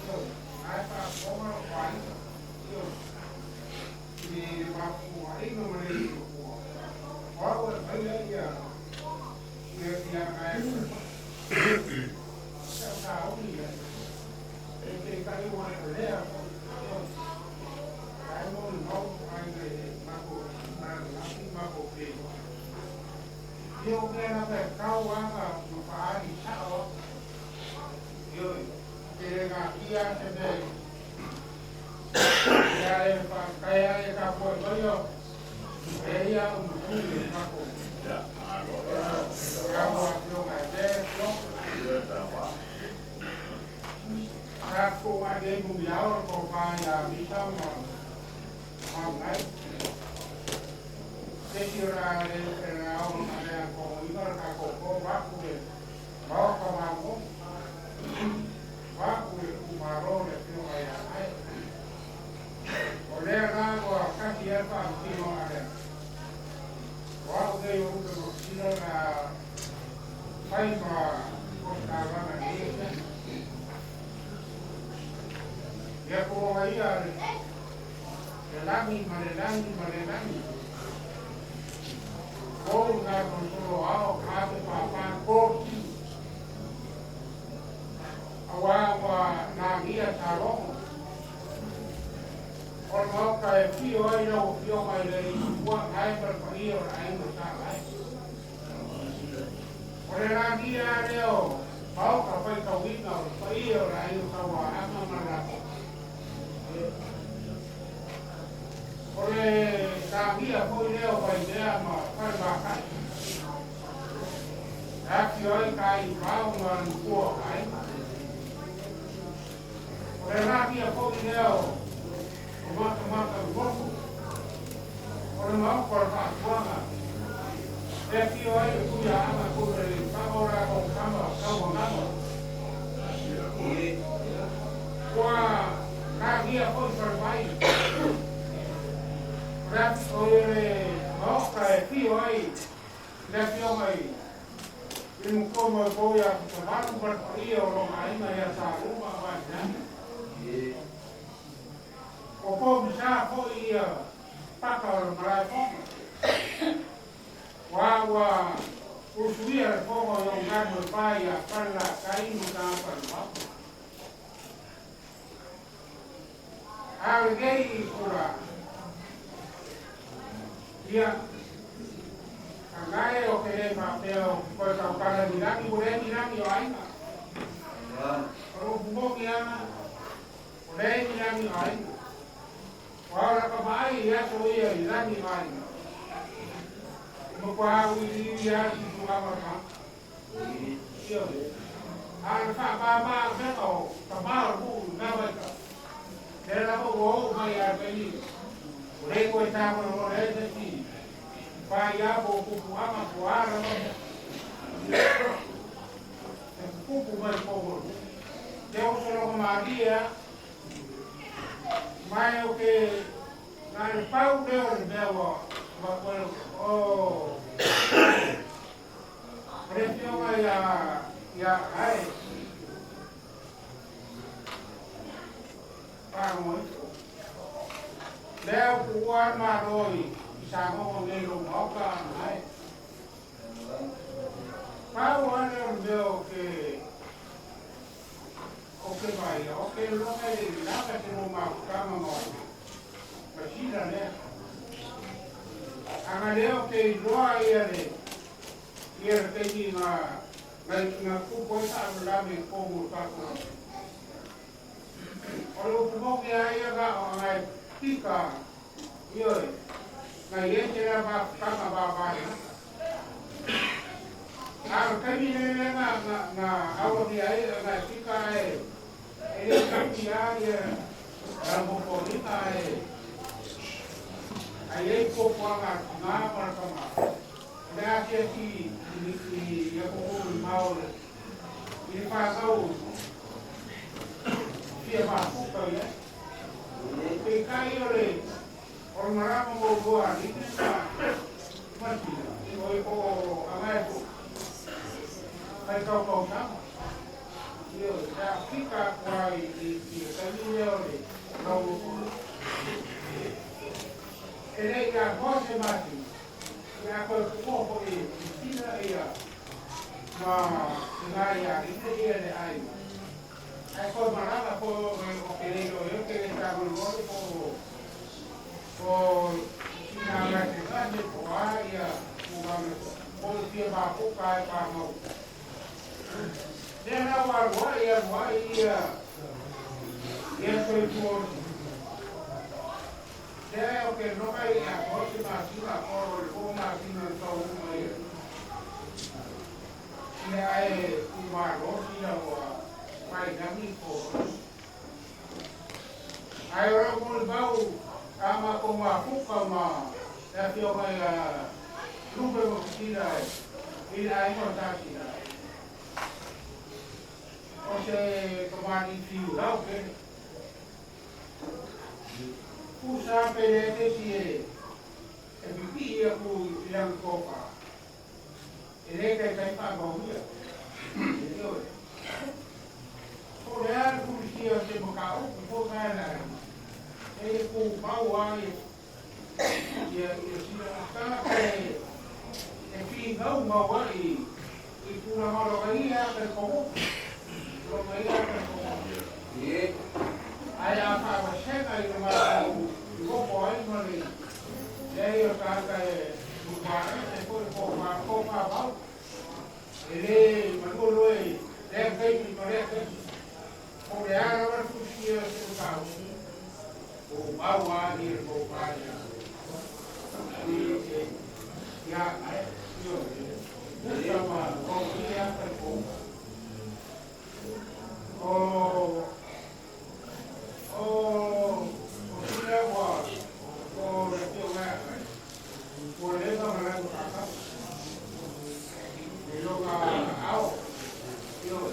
Ioe, na e faafofoga lou aiga. Ioe, i le faafofogaiga ma le iloa. O au e aumaia ia ia ia ae sa sauni ia. E peitai ua lea foi. Ioe, ae molimau aiga i le matou malamalama matou feiloai. Ia o mea lava e tau lava ma faaali sao atu. Ioe, e le natia se mea ia e faafetai lava e tapuai mai o e ia au matu i le matou. Ia ua afioga e le afioga. Sa tuu ae nei Muniao le tofa ia Misa ma Maunai. Se isi o le a le le a togoina le tatou po vaeatu le Maota Mamoe, vaeatu le itumalo le afioga ia Ae. O lea la ua tasi ai le faamasino a le o au nei o Lupe Masina o le a fai ma ositaulaga i lenei afiafi. Ia tulaga ia le lagi ma le lagi ma le lagi. Ou na solo ao ka te pāpā kōti. Auā ua lagia salogo. O le Maota e afio ai lau Afioga i le Alii Tupua Gae ma le paia o le aiga sa Gae. O le lagia lava lea o Maota faitauina o le paia o le aiga Sauaaga ma le latou. O le lagia foi lea o Vaimea ma Falevakai. E afio ai Taivao ma le matua o aiga. O le lagia foi lea o Matamata Uoto. O le Maota o le Faatuaga. E afio ai le Tuiaaga Tuilealiifano o latou tama o Tauagaga. Ua lagia foi Falevai. O le o le Maota e afio ai le Afioga i le Matua Moemoe ia Tupuvalu ma le paia o lona aiga ia Saluma ma Vainani. Ua pogisa foi ia paka o le malaefono. Ua ua usuia le fono i ou galu e fa ia Falelatai ma Tafalimau. A o lenei itula, ia, agae o ke le faapea o ke koe tautala ni lagi, ua leai ni lagi o aiga. O le upu moni lava, ua leai ni lagi o aiga. Ua ola ka vaai i aso ia i lagi o aiga. E matua auiliili lava si tulaga o le tagata. Ioe. A o le faamama avega o tama o nuu i lena vaitau, lea lava ua oo mai ia te ia, ua le toe tagolagole ai se isi paia po o pupuaga po o a lava mea. E pupupu mai i totonu o le nuu. Te osologa malie lava. Ma o ke na le pau lea o le mea ua avatu ai lau o O le afioga ia ia Ae Fagogoifo. Lea ua tuua le Malo i Samoa nei lou Maota Ae. Pau lava lea o le mea o ke o ke vaia, o ke loga e le i lava se lou mafutaga ma masina lea. Aga lea o ke iloa ia le Ia le taimi na na tupu ai faalavelave i totonu o le tatou atunuu. O le upu moni lava ia na o nai pika, ioe, na i ai tēnā mafutaga vāvāinga. A o le taimi lea lea na, na, na auagia ai nai pika e, e le taimi lava ia na ae a i ai fuafuaga a le tina ma le tama. O le asiasi i atunuu mamao i le fanau fia mafuta i ai. Peitai o le o le malama muamua a Line ma Matia, o i o Agae foi, faitau tausaga. Ioe, sa fika aku lava i le taimi lea o le taulukulu. E le i atoa se masina, ia a toe tuua foi e Kristina ia ma tina ia Alii le aiga. Ae toe malaga foi o ke le iloa ai ke le tagologolo po o tina gasegase po o a ia tulaga po o le fia mafuta ai fanau. Lea la ua alu ai alu ai ia ia soifua o lea o ke noka i atoa se masina po o le 2 masina na taunuu mai ai. Ia ae umalosi la ua failagi po ae o lau molimau a matou mafuta ma le afioga ia Lupe ma Kristina i le aiga o Sasina o se kamali'i fiulau tele. Tusa pe leai se isi e pipii atu i lana tofa, e le taitai faamauia. Ioe. Po o le a le fulisia o se mataupu foi na le aiga, e tumau lava ia sina tagata e finau mau ai i tulaga o lona ia talitonuga, lona ia talitonuga. Ae a faavasega i le matou loto ai ma le leai o tagata e lupaese foi po o tofa mau, e le manua loa i lea taimi ma lea taimi. Po o le a lava le fulisia o se mataupu, tumau lava ia le tofa ia ia ioe, tusa ma lona ia talitonuga. O o o sina ua o le afioga ia Kai, ua leva ona latou faatau i lona aao, ioe.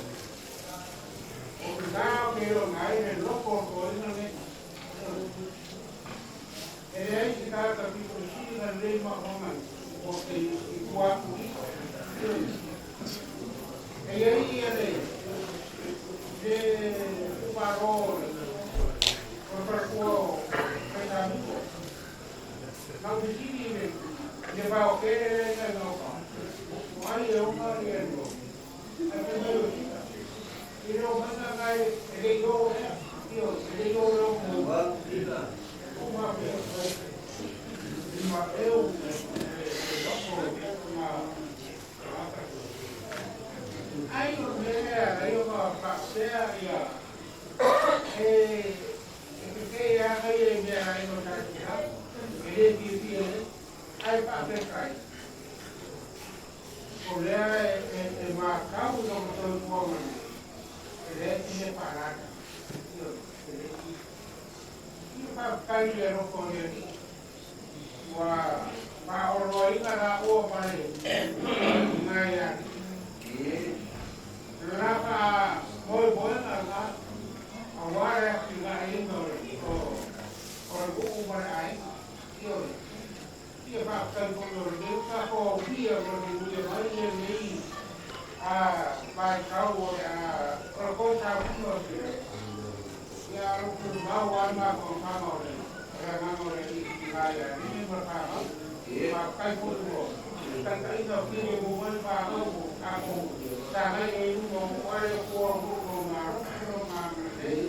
O lena ou te iloa ai le loto o le toeaina lenei, ioe. E leai se tagata pito i sili ona lelei mafaufauga o te i tua atu i i, ioe. E i ai ia le le itumalo o le faletua o Faisamito. Na ou fesili i le i le vaotele lea i gauta, o ai e ona ia le ae fai mai o sina. I le omaiga na e le i o ea, ioe, e le i o le o o mafea. I ma eu e loko ma Ai o le mea lea e ala ai ona faapea ia e tetee lava ia i mea a aiga o tatou lava, e le fiafia ai, ae faafetai, o lea e matau i lona soifuaga nei, e leai se mea faalata, ioe, e leai se isi. Ia faafetai i le alofa o le Alii, ua faaoloaina laua ma le tina ia Alii. O le faamoemoega lena aua le atinaeina o le nuu ma le aiga. Ioe. Ia faafetai foi o lenei ua tatou aulia ma le manuia mai lenei vaitau o le a o le toe saunia o se ia a o lo o tumau lava le mafaufauga o le agaga o le Alii tina ia Alii ma le fanau. Faafetai foi ua taitaiga filemu mai le fanau ua tatou sagai ai i luma o oe le Atua o lo o alofa ma lona agalelei.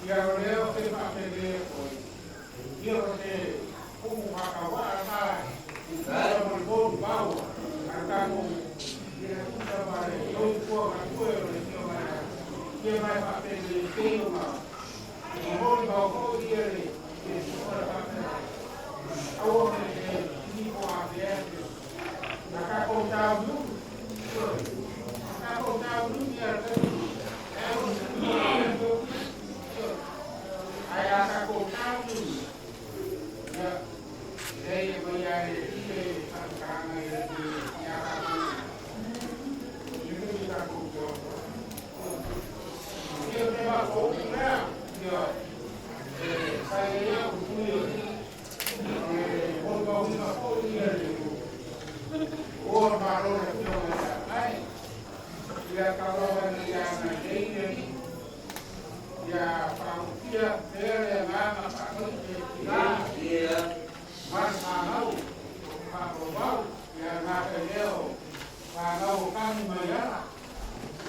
Ia o lea ou te faapelei atu ai, ia o se kumu faatauaa lena i tua ma le molimau a le tatou i le tusa ma le soifua galue o le Afioga ia Ia ma e faapelei pei ona molimau foi ia le susuga le faafetai. Aua ne i nifo afea na tatou tauliuli, ioe, na tatou tauliuli ia le taimi e alu ioe, ae a tatou tauliuli, ia, leai e mai lava e le Alii le faamatalaga ia tatou i le taimi tatou te oso ai. Ia, o se matou upu lea, ia, e fai ai au tui o le molimauina foi ia le ua malo le afioga ia Agai, ia tau lava. ina ia agalelei le Alii, ia faaautia pea le agaga faano'i i tina ma le fanau o lo o faavauvau, ia gata i lea o fanau o tagi mai ala,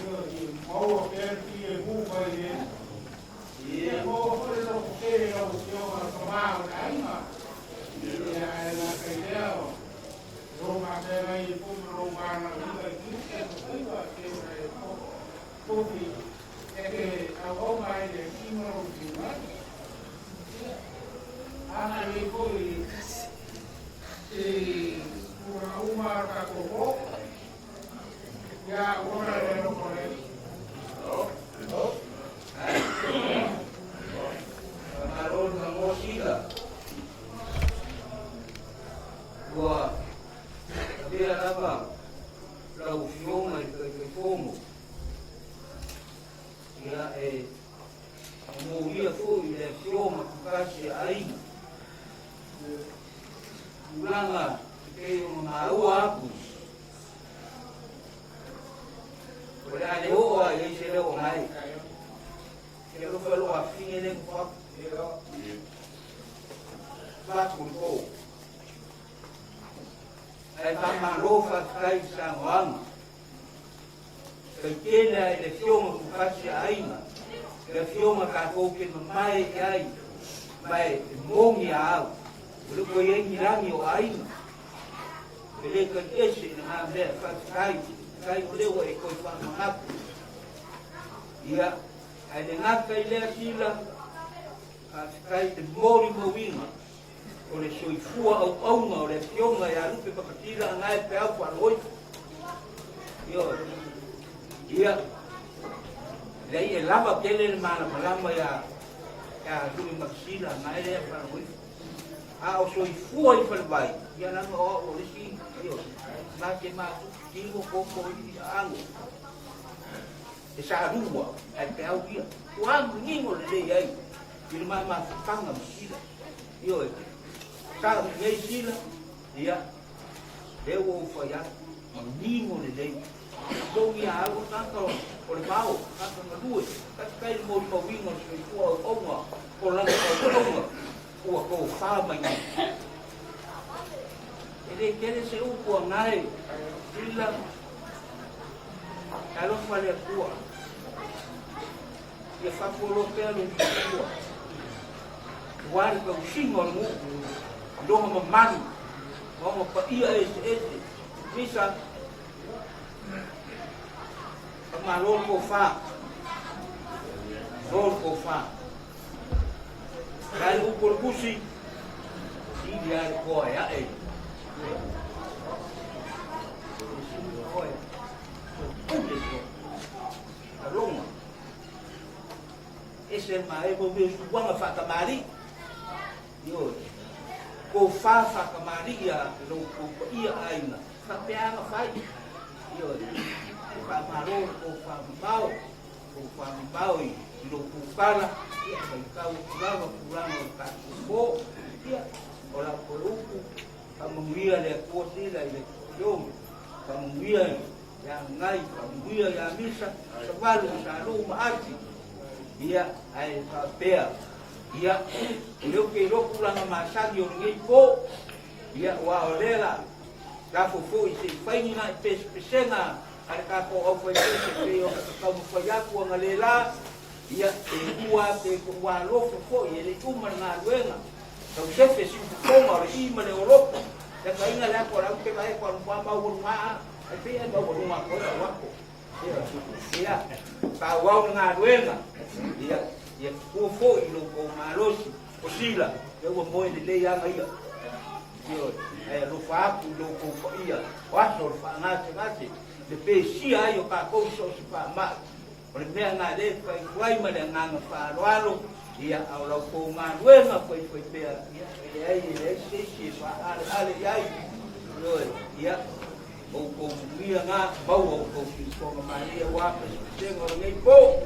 ioe, ia maua pea le filemu mai le Alii. Ia maua foi le lototele i lau Afioga le tama o le aiga, ia ae gata i lea o lou faafeagai ai foi ma lou valaauina i tiute ma faiva e pei ona e tofi e te auauna ai i le Alii ma lou finagalo. Ia, agalelei foi i tulaga uma o le tatou po, ia ua le alofa o le Alii. Faamalo le magoa sila. Ua avea lava lau Afioga i le Taitaifono ia e molia foi le Afioga Tutasi a Aiga. Tulaga e pei ona maua atu O le a le oo lava i ai se leo o gae. Ke alofa lou afafine le nofo atu. Fatu le po. Ae faamalo faafetai i saunoaga. Faitele lava i le Afioga Tufasi a Aiga, le Afioga tatou te mamae i ai, ma e moni a au, o le ua i ai ni lagi o aiga. E le taitese i lena mea, faafetai, faafetai o lea ua e toe faamanatu. Ia, ae le gata i lea sila, faafetai i le molimauina o le soifua auauna o le Afioga ia Lupe Makasila Anae Peau Faaloifu. Ioe. Ia, leai e lava tele le malamalama ia ia Lupe Makasila Anae lea Faaloifu. A o soifua i falevai, ia leaga o au o le isi, ioe, ma te matutu tino koko i aano. E sa lua, ae peau ia. Ua manino lelei ai i le mamafutaga ma sila. Ioe, sa u nei sila, ia, lea ua ou fai atu, manino lelei. Togi a au o tagata o le vao, tagata galue, faafetai i le molimauina o le soifua auauna o lana auauna ua tofa mai nei. E le tele se upu a gae, sila, talofa le Atua. Ia faafualoa pea lou soifua aua le tausiga o le nuu i lona mamalu ma ona paia eseese. Misa, faamalo le tofa, malo le tofa. Kai upu o le tusi, sili lava le toa e ae. Sili le toa e pule le toa. Taloga. Ese le maea mo mea suaga faatamalii. Ioe. Tofa faatamalii a lou tou paia aiga. Faapea ona fai. Ioe. Faamalo le tofa mamao. Tofa mamao i lou kukala. Ia, faitau atu lava tulaga o le tatou po. Ia, o lau toe upu, faamanuia le Atua sila i le Afioga. Faamanuia ia Gai, faamanuia ia Misa, Savalu, Salu ma Ati. Ia, ae faapea, ia, o lea ou te iloa tulaga masani o lenei po, ia, aua o lea la, lafo foi se i fai ni nai pesepesega a le tatou aufaipese pei ona taumafai atu analeila, ia, pe lua pe ua alofa foi, e le i uma le galuega, tau sefe siufofoga o le i ma le olopo, le taina le atu a le au te vae ko alu maualuga a, ai pei e maualuga atu ai lau ato. Ia, faaauau le galuega, ia, ia tutua foi i lo outou malosi, o Sila, lea ua moe lelei aga ia. Ioe, ae alofa atu i lo outou paia, o aso o le faagasegase, le pesia ai o tatou i so o se faamai. O le mea lena lea e fai atu ai ma le agaga faaaloalo, ia, a o la outou galuega faifaipea, ia, e leai, e leai se isi e faaaleale i ai. Ioe, ia, outou manuia na, maua outou siufofoga malie aua pesepesega o lenei po.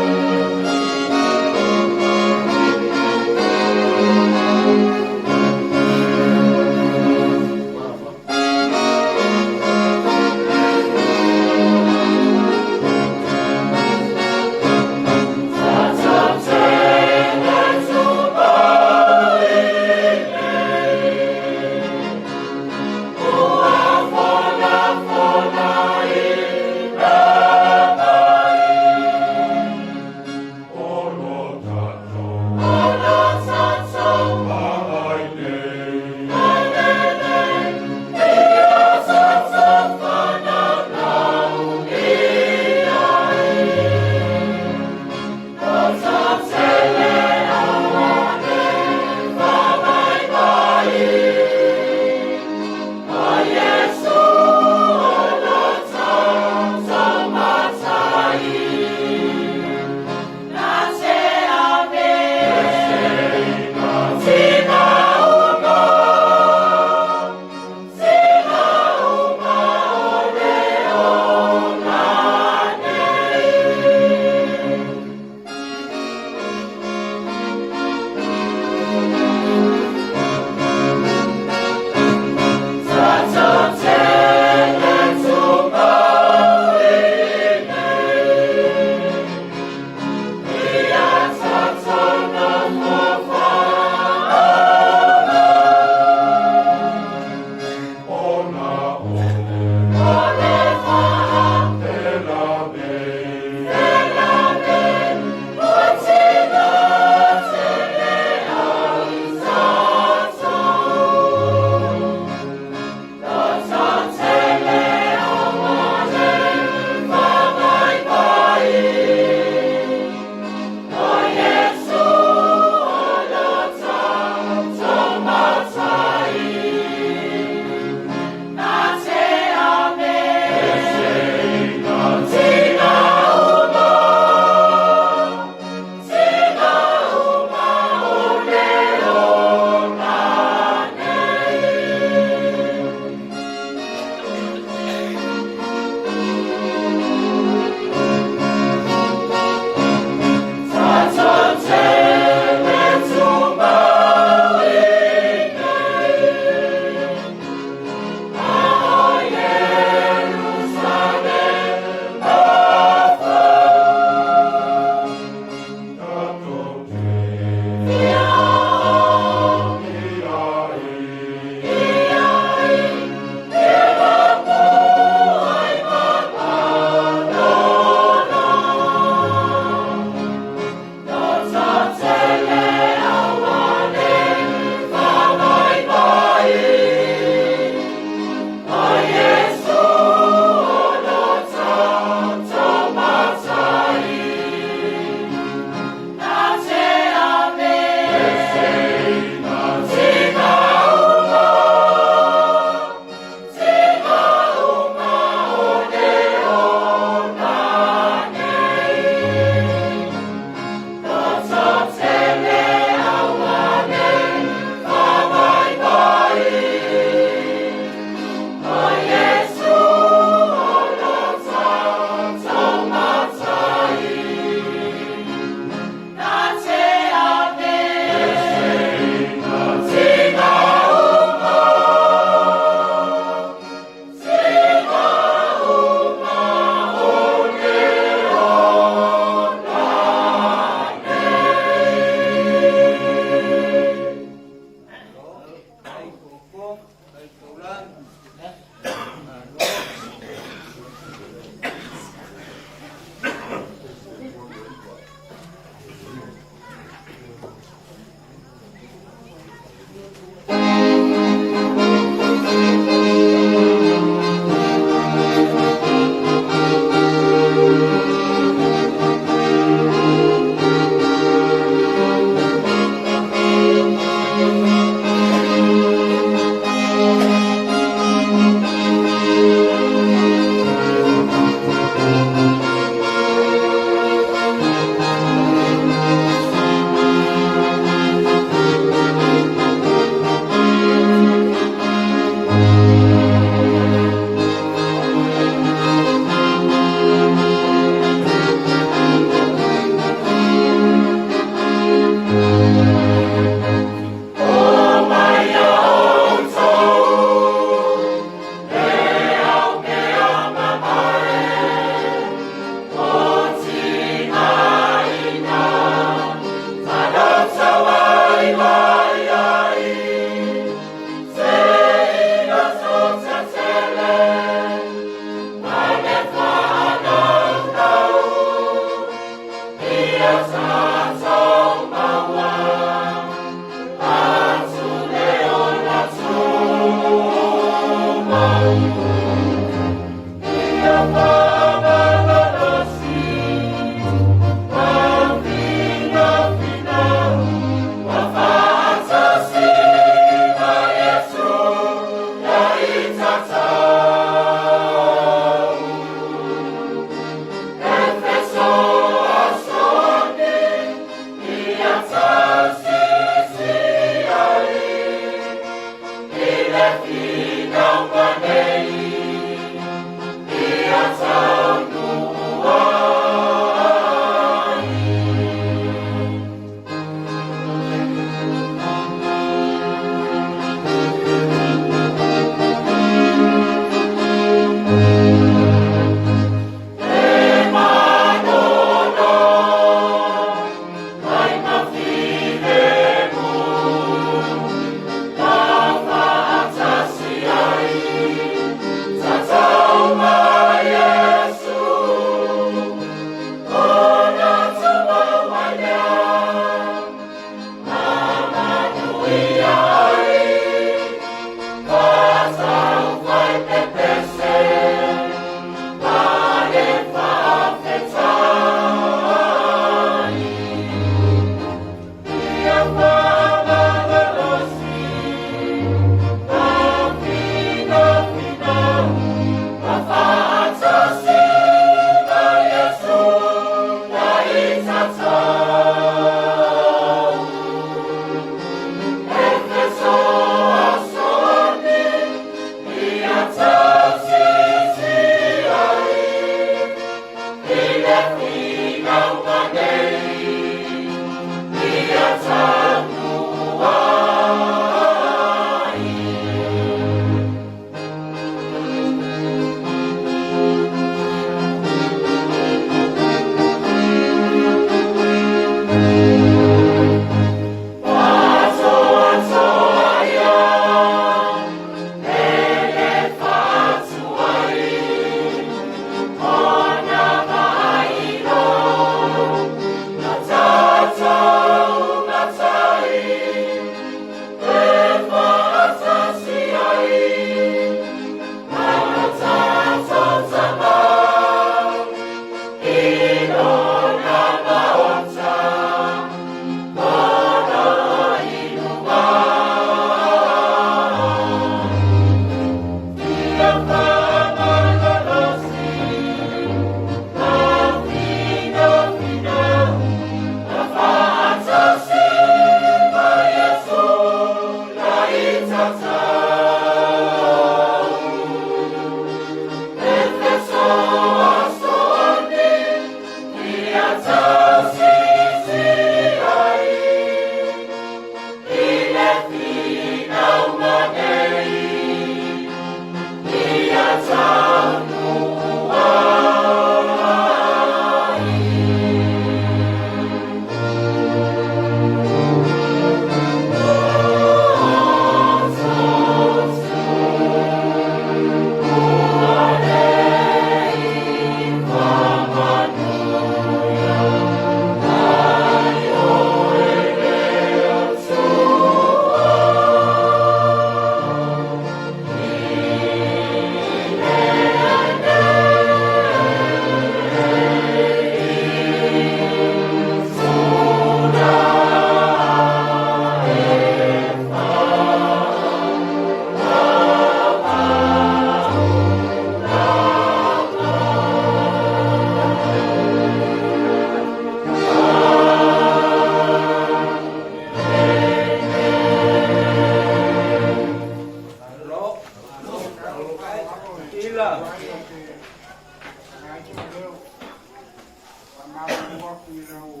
atu i lau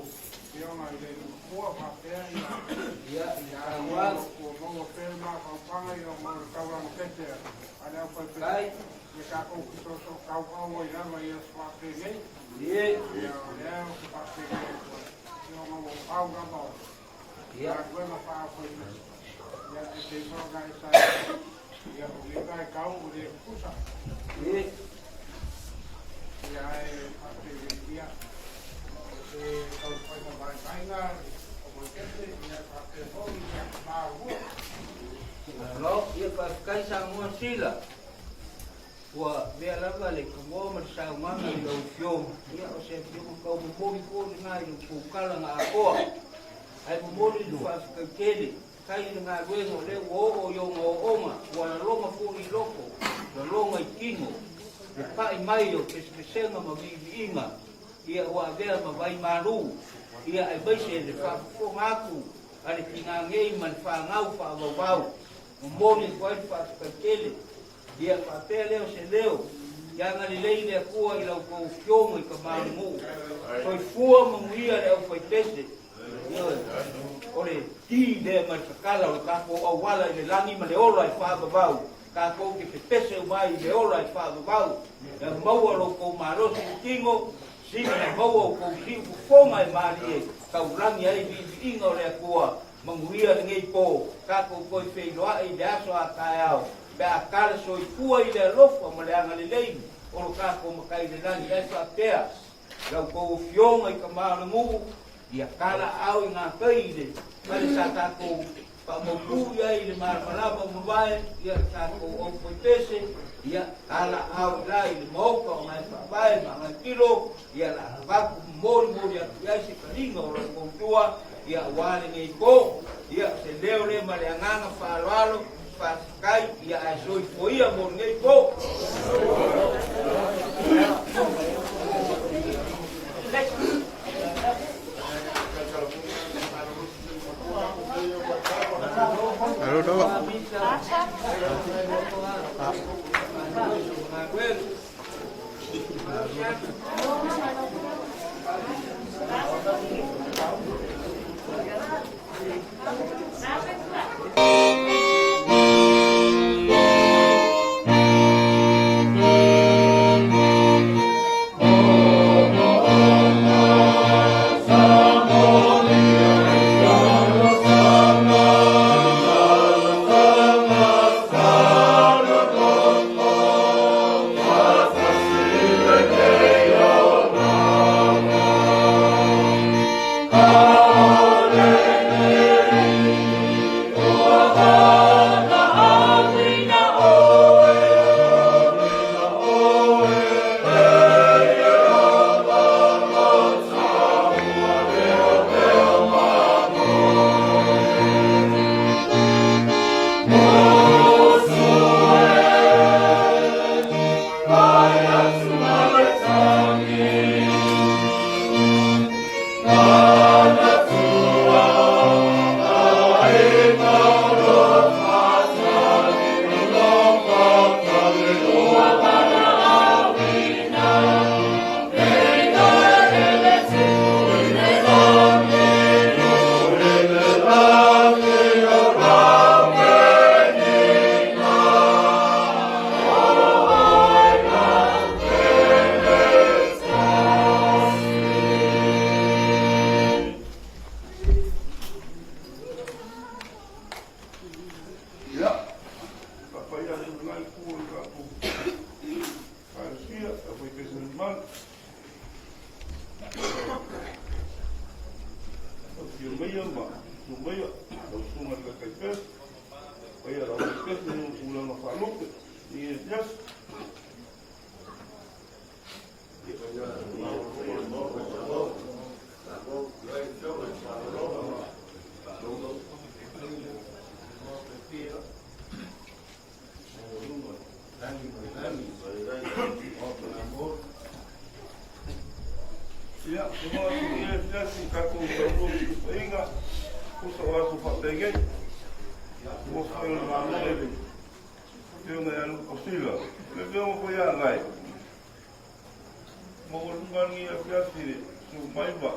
Afioga i le Nofoa faapea ia Ia, ia ua maua pea le mafaufauga ia ona o le taulaga pese a le Kai. aufaipepe ia tatou fesoosootauvau ai lava i aso faapenei. Ie. Ia o lea ou te faapenei atu ai, ia ona ua pau lava o galuega faaaufaipese. Ia e pei foi ona e saunoa, ia o lenei vaitau ua le tutusa. Ie. Ia ae faapenei, ia o se taumafaiga vaivaiga o Moekese, ia faapea foi ia malua. Malo, ia faafetai Samoa Sila. Ua mea lava le tumoa ma le saunoaga i lau Afioga. Ia o se afioga tau momoli foi lena i lau poukala na atoa. Ae momoli le faafetai tele. Kai le galuega o lea ua oo i ona ooooga, ua laloga foi i loko, laloga i tino, le pai mai o pesepesega ma viiviiga, ia ua avea ma vai malu, ia aemaise le faafofoga atu a le tinā nei ma le fanau faavauvau. Momoli atu ai le faafetai tele. Ia faapea lea o se leo, ia agalelei le Atua i la outou afioga i tama o le nuu. Soifua manuia le aufaipese. Ioe, o le ki lea ma le tatala o le tatou auala i le lagi ma le ola e faavavau. Tatou te pepese uma ai i le ola e faavavau. Ia maua lo outou malosi i tino, sina na maua outou siu fofoga e malie, taulagi ai viiviiga o le Atua. Manuia lenei po, tatou toe feiloai i le aso a taeao, pe a tala soifua i le alofa ma le agalelei o lo tatou Matai i le lagi. Ae faapea la outou afioga i tama o le nuu, ia tala aao i gatai i le fale sa tatou faamautu i ai i le malamalama o mavae, ia le tatou aufaipese, ia tala aao i la i le maota o ngai faavae ma ngai tilo, ia la avatu molimoli atu i ai se taliga o la outou tua, ia aua lenei po. Ia se leo lea ma le agaga faaaloalo, faafetai, ia ae soifua mo lenei po. Ia, faapaia atu i lena itu o le tatou Ekalesia, aufaipese mamalu. Afio maia ma susu maia lau susuga i le Taitaipese, paia o le aufaipese i ona tulaga faalupe i lenei afiafi. Ia, ua atu i lenei afiafi i tatou taunuu i tuupaiga, tusa o aso faapenei. Ua foi o le Malo i le Afioga ia Luke Kosila. Le afioga foi ia Gae. Maualuga lenei afiafi i le susu mai ma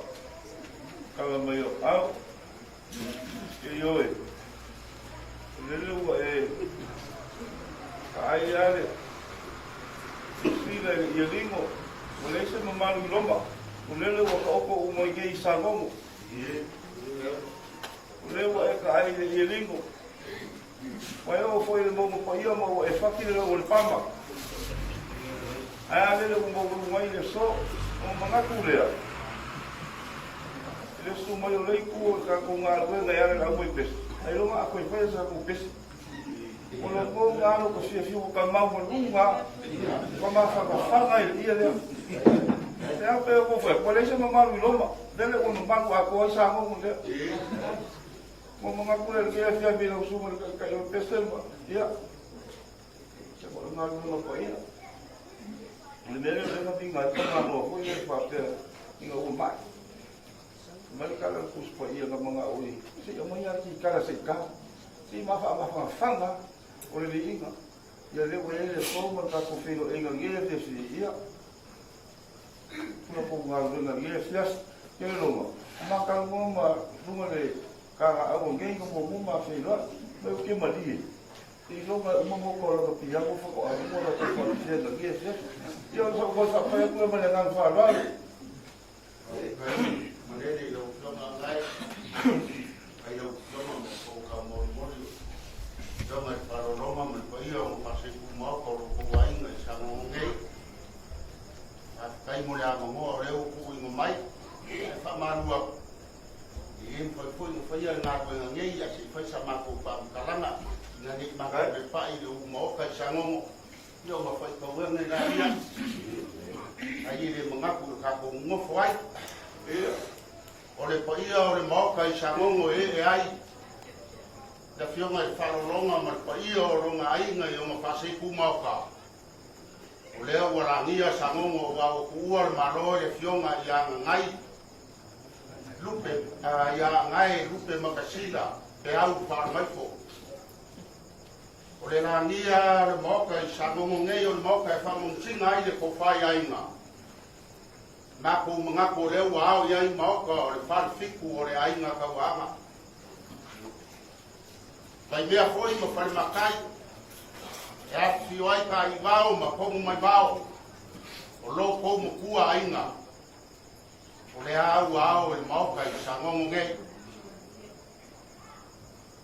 tala mai o au. Ioe, o lele ua e vaai lava le silasila i le ialigo, ua leai se mamalu i Roma, o lele ua taoto uma i nei i Sagogo. O lea ua e taai i le ialigo, ua e oo foi i le mauga paia ma ua e fati le lau o le pama. Ae a lele ua maualuga ai le aso, ona manatu lea, i le susu mai o lea itu o le tatou galuega e ala i le aumaipese, ailoga a toe faia se tatou pese. O lou lava lou fiafia ua ta maualuga lava, ua mafanafana i le ia lea. E a pea ua fai atu, ua leai se mamalu i Roma, lele ua mamalu atoa ai Samoa lea. Ua manatu lea i lenei afiafi i lau susuga i le Taitai o le pese ma, ia, se o le galuega paia. O le mea lea o lea na viga ai Fagaloa foi lea faapea ina ua mai. Mai le tala a le Tusi Paia na manao i se i aumai lava le se i ta. Se i mafaamafanafana o le liiga. Ia lea ua i ai le aso ma le tatou feiloaiga i lenei afiafi, ia, tula tou galuega i lenei afiafi. Ia le loma, ma talanoa ma luga le kagaau o nei na muamua ma feiloai. Mai ou te malie. Seiloga e uma moka o lana piano faatoa uma la tou faalefea i lenei afiafi. Ia o sau toe faapai atu lea ma le agaga faaaloalo. Malele i lau Afioga Agai, ai lau Afioga ma kou taumolimoli, Afioga i le Faaloloma ma le paia o Faseku Maoka o lo outou aiga i Sagogo nei. Faafetai mo le avanoa o lea ua tuuina mai. Ae faamalu atu, e le mafai foi ona faia le galuega nei ae se i fai sa matou faamatalaga ina ne i matou le pai i le ulu maota i Sagogo. Ia ona faitau ane laia, ai e le manatu i le tatou nonofo ai. O le paia o le Maota i Sagogo e ee ai le Afioga i le Faalologa ma le paia o lona aiga i ona faaseiku maota. O lea ua lagia Sagogo aua ua tuua le Malo i le Afioga ia Gagai Lupe, ia Agae Lupe Makasila Peau Faalamaifo. O le lagia o le Maota i Sagogo nei o le Maota e faamanusiga ai le tofa i aiga. Matou manatu o lea ua ao i ai Maota o le falefitu o le aiga tauaaga. Vaimea foi ma Falematai e afifio ai Taivao ma Tonumaivao o lo tou matua aiga. O lea ua ao i le Maota i Sagogo nei.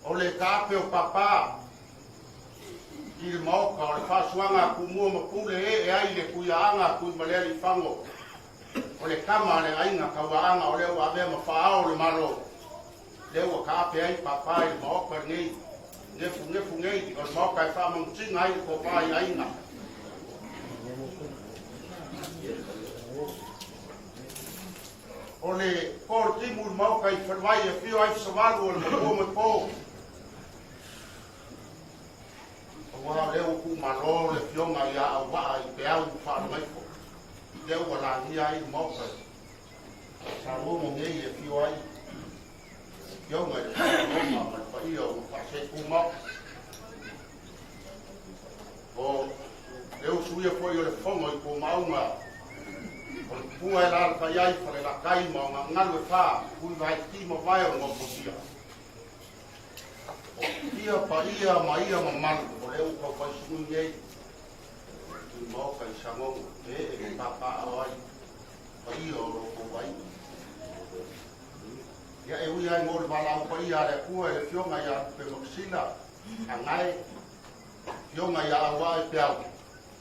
O le taape o Papa i le Maota o le faasuaga a Tumua ma Pule ee ai le Tuiaaga a Tuimalealiifano, o le tama a le aiga Tauaaga o lea ua avea ma faaao o le Malo, lea ua taape ai Papa i le Maota lenei, nefunefu nei o le Maota e faamanusiga ai le tofa i aiga. O le po o le timu i le maota i Falevai e afio ai Savalu o le matua mai po. Aua o lea ua tuumalo le afioga ia Auvaa i Peau Faalamaifo, lea ua lagia ai le maota Samoa nei e afio ai afioga i le Faamasinoga ma le paia o Faasetu Maota. O le usuia foi o le fono i Tumauga, o le pua e lalafai ai Falelatai ma ona galu e fa, ui vaiti ma vae o le Nofotia. O ia paia ma ia mamalu o lea ua taufai sui nei i Maota i Sagogo e ee ma papaaao ai paia o lo outou aiga. Ia e ui ai mo le valaau paia a le Atua i le Afioga ia Lupe Makasina, Agae, Afioga ia Auaa i Peau,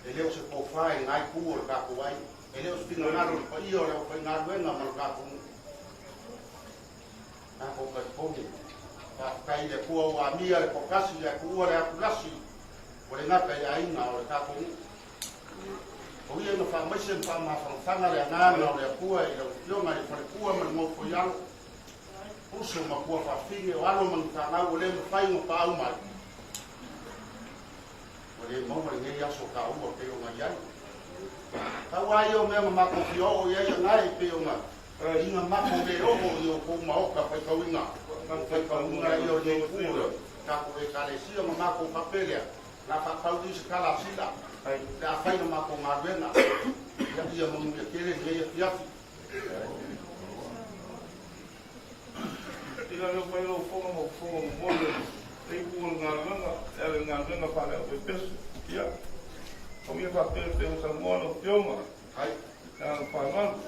e le o se tofa i lena itu o le tatou aiga, e le o se finagalo i le paia o le aufaigaluega ma le tatou nuu. Tatou talitonu, faafetai i le Atua ua amia le toatasi ae tuua le atulasi ua le gata i aiga o le tatou nuu. O ia na faamaise ma faamafanafana le agaga o le Atua i lau Afioga i le faletua ma le nofo i alo. Uso ma tuafafine o alo ma ni fanau ua le mafai ona paau mai. Ua le maua lenei aso taua pei ona i ai. Tau lava ia o mea na matou fia oo i ai anae pei ona ina matou le oo i outou maota faitauina, faitauina ia o lenei itu o le tatou Ekalesia ma matou faapea lea, o le a faatau i se tala a sila, le a fai le matou galuega. Ia manuia tele lenei afiafi. Ila leo mai lau fofoga ma fofoga momoli o lenei itu o le galuega e ala i le galuega faale-aupepeso. Ia, tau ia faapea e pei ona saunoa lau Afioga. Le agaga faaaloalo.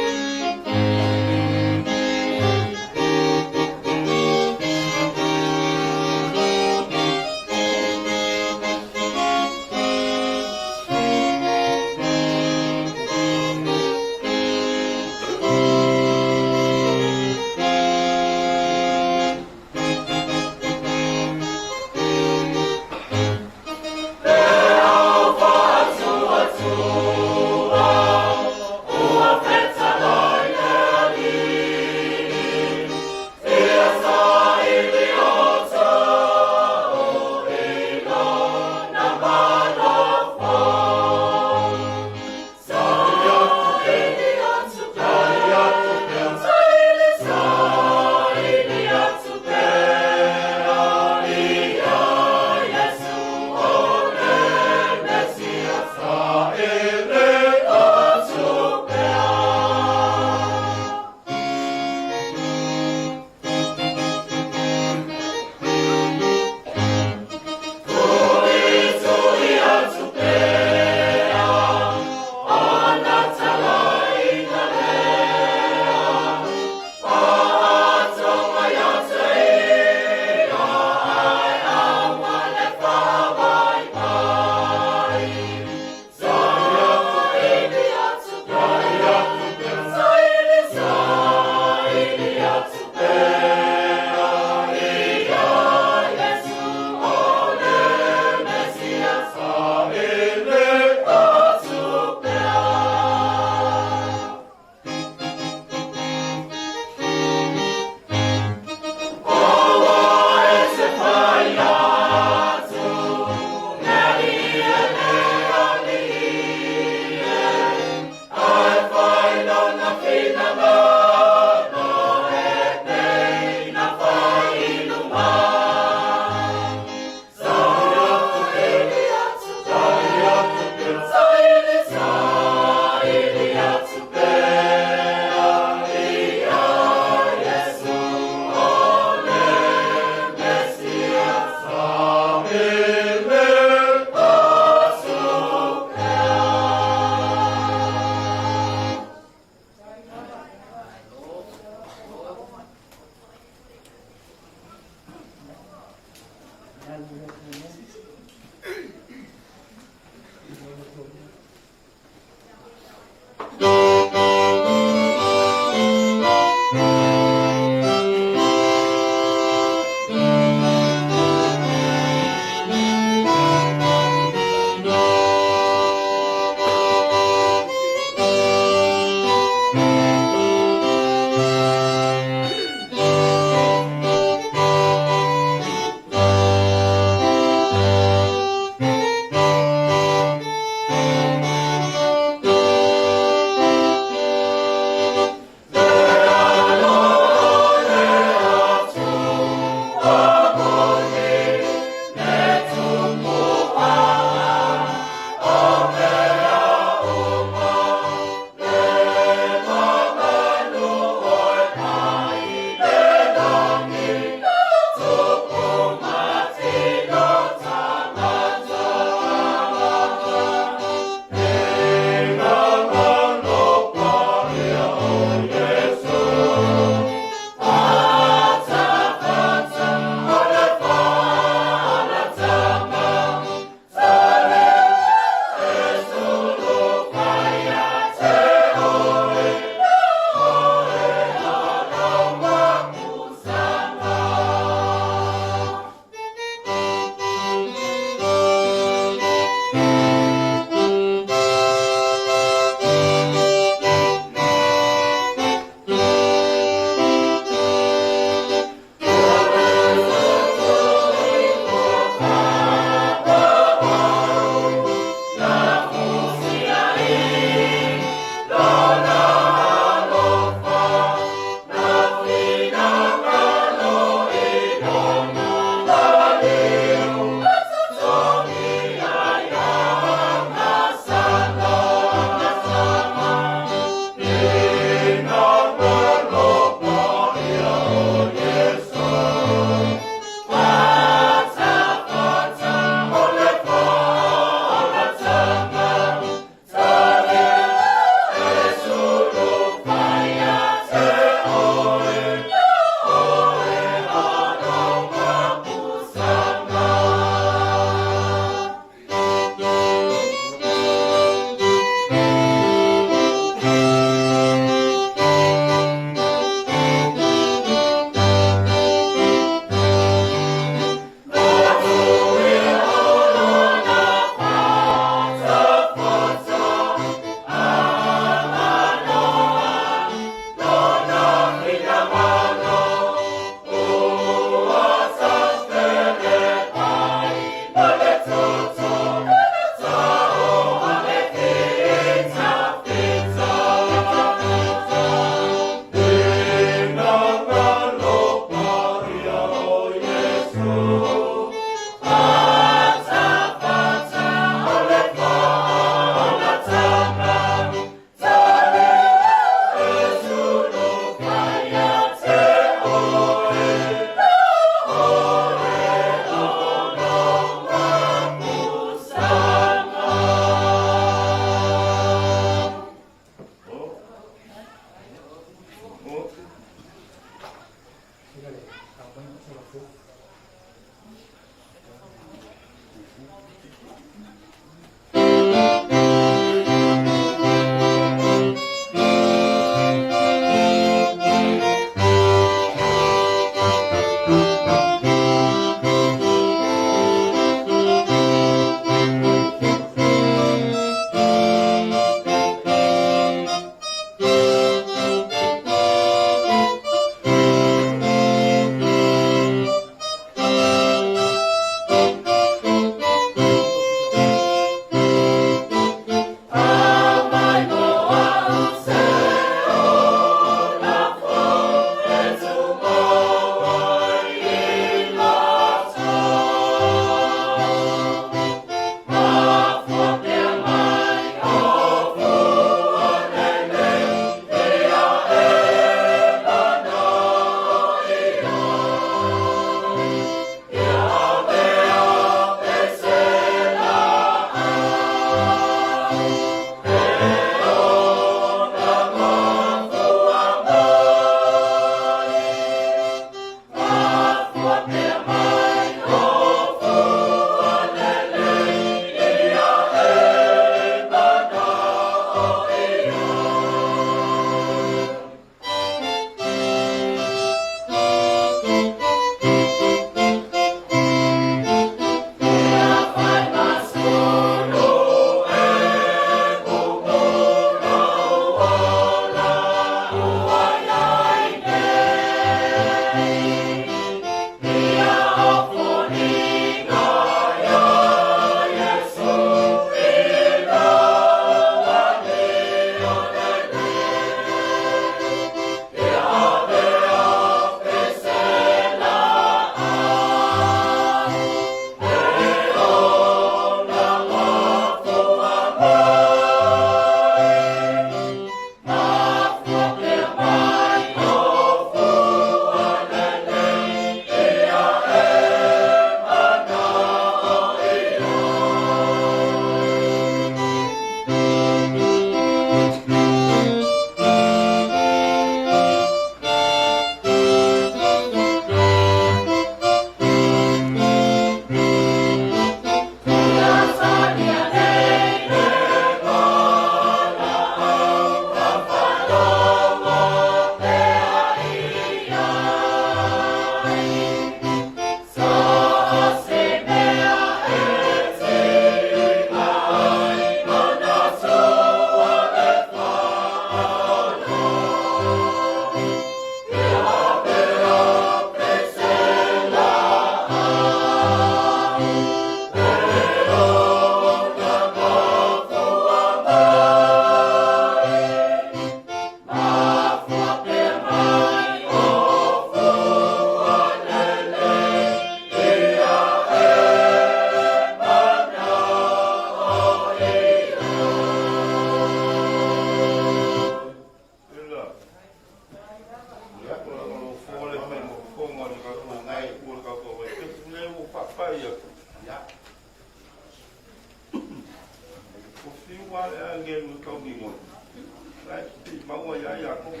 Se i maua iā Iakopo,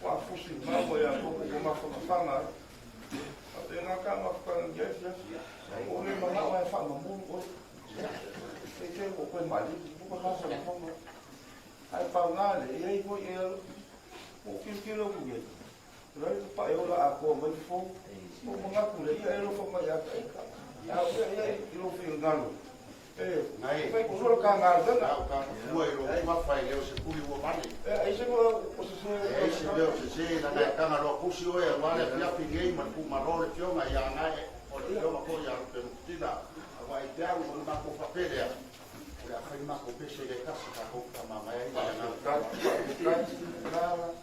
ua fusi maua Iakopo ua mafanafana ai. Faapena ka mafutaga i lenei afiafi. Ua ou le manao lava e faamamulu oe. Ne i te i ua toe maalili, ua mafanafana. Ae paoga lea, e i ai foi ea, ua ou tilotilo atu nei, o le a le papae ola atoa mai fofo. Ua ou manatu lea, ia e alofa mai ia te ita. A o mea ia i lou finagalo, e fai kusua le ta galuega. Au ka mafua i lou mafa e le o se tuli ua vale. E ai se mea o sese. E ai se mea o sese, leaga e taga loa kusi oe aua le afiafi nei ma le tuumalo le Afioga ia Gagae, o le Afioga foi ia Lupe Mutasina, aua e te au ona matou faapea lea, o le a fai le matou pese lea e tasi tatou te faamavae ai ma le agaga faaaloalo.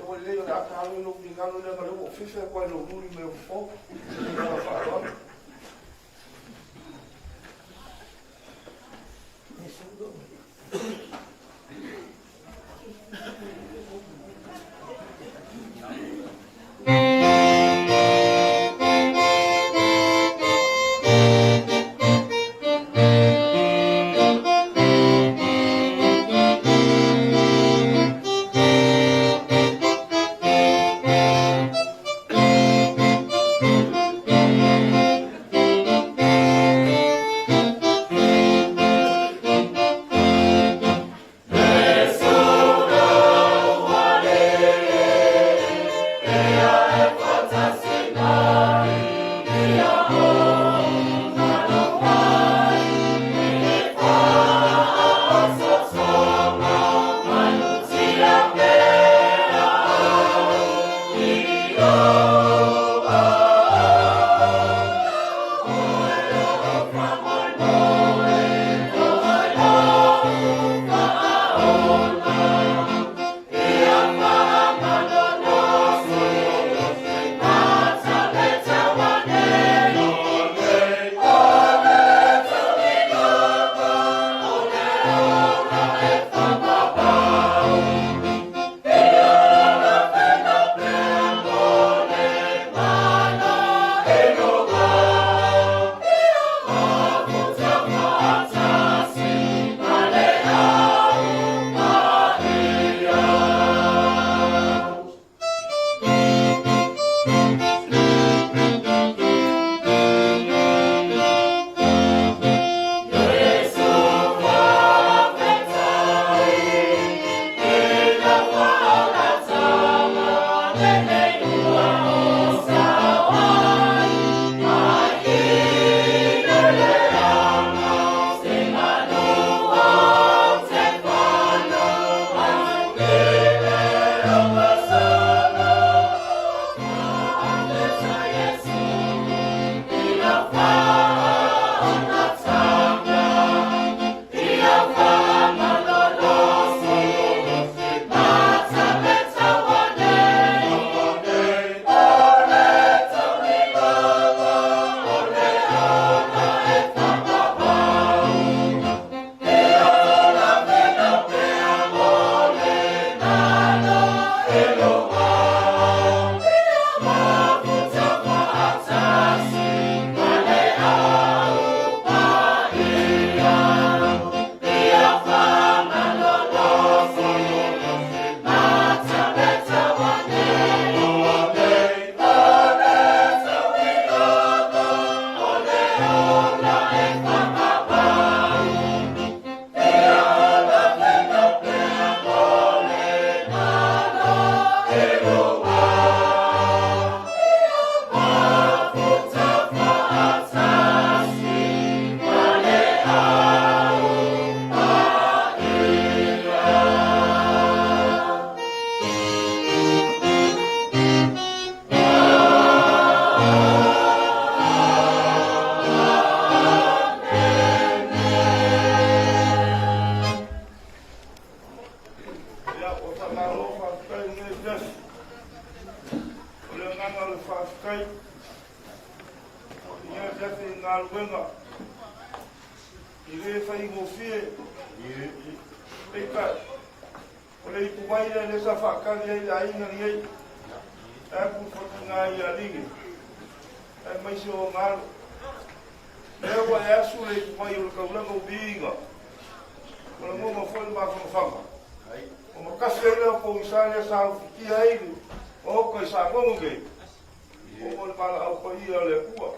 Ua lelei o le a ta alo i lou finagalo leaga o lea ua ou fefe atu lava i lou luli mai o fofo. Ma le faaaloalo. Ia, ua faamalo faafetai i lenei afiafi. O le agaga o le faafetai i lenei afiafi i galuega e le faigofie. Peitai, o le ipuvai lea lea sa faatali ai le aiga lenei, e atu i fatuga i Alige, aemaise o ona alo. Lea ua e asu le ipuvai o le taulaga o viiga, ua lagona foi le mafanafana. tasi ai lea o pogisa lea sa ufitia ai le Maota i Samoa nei, ona o le valaau paia a le Atua.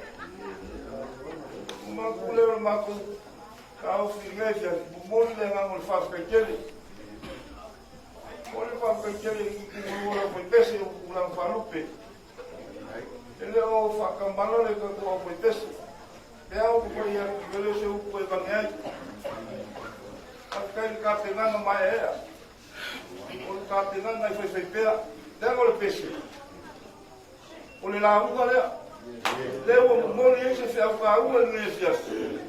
Ona manatu lea o le matou taofi i lenei afiafi, momoli le agaga o le faafetai tele. Momoli le faafetai tele i tuualua o le aufaipese o tulaga faalupe. E le o faatamala le tatou aufaipese. Pe a ou fai atu, e le o se upu e vane ai. Faafetai i le tapenaga maeaea. O le tapenaga e faifaipea. Leaga o le pese, o le lauga lea. Lea ua momoli ai se feau taua i lenei afiafi.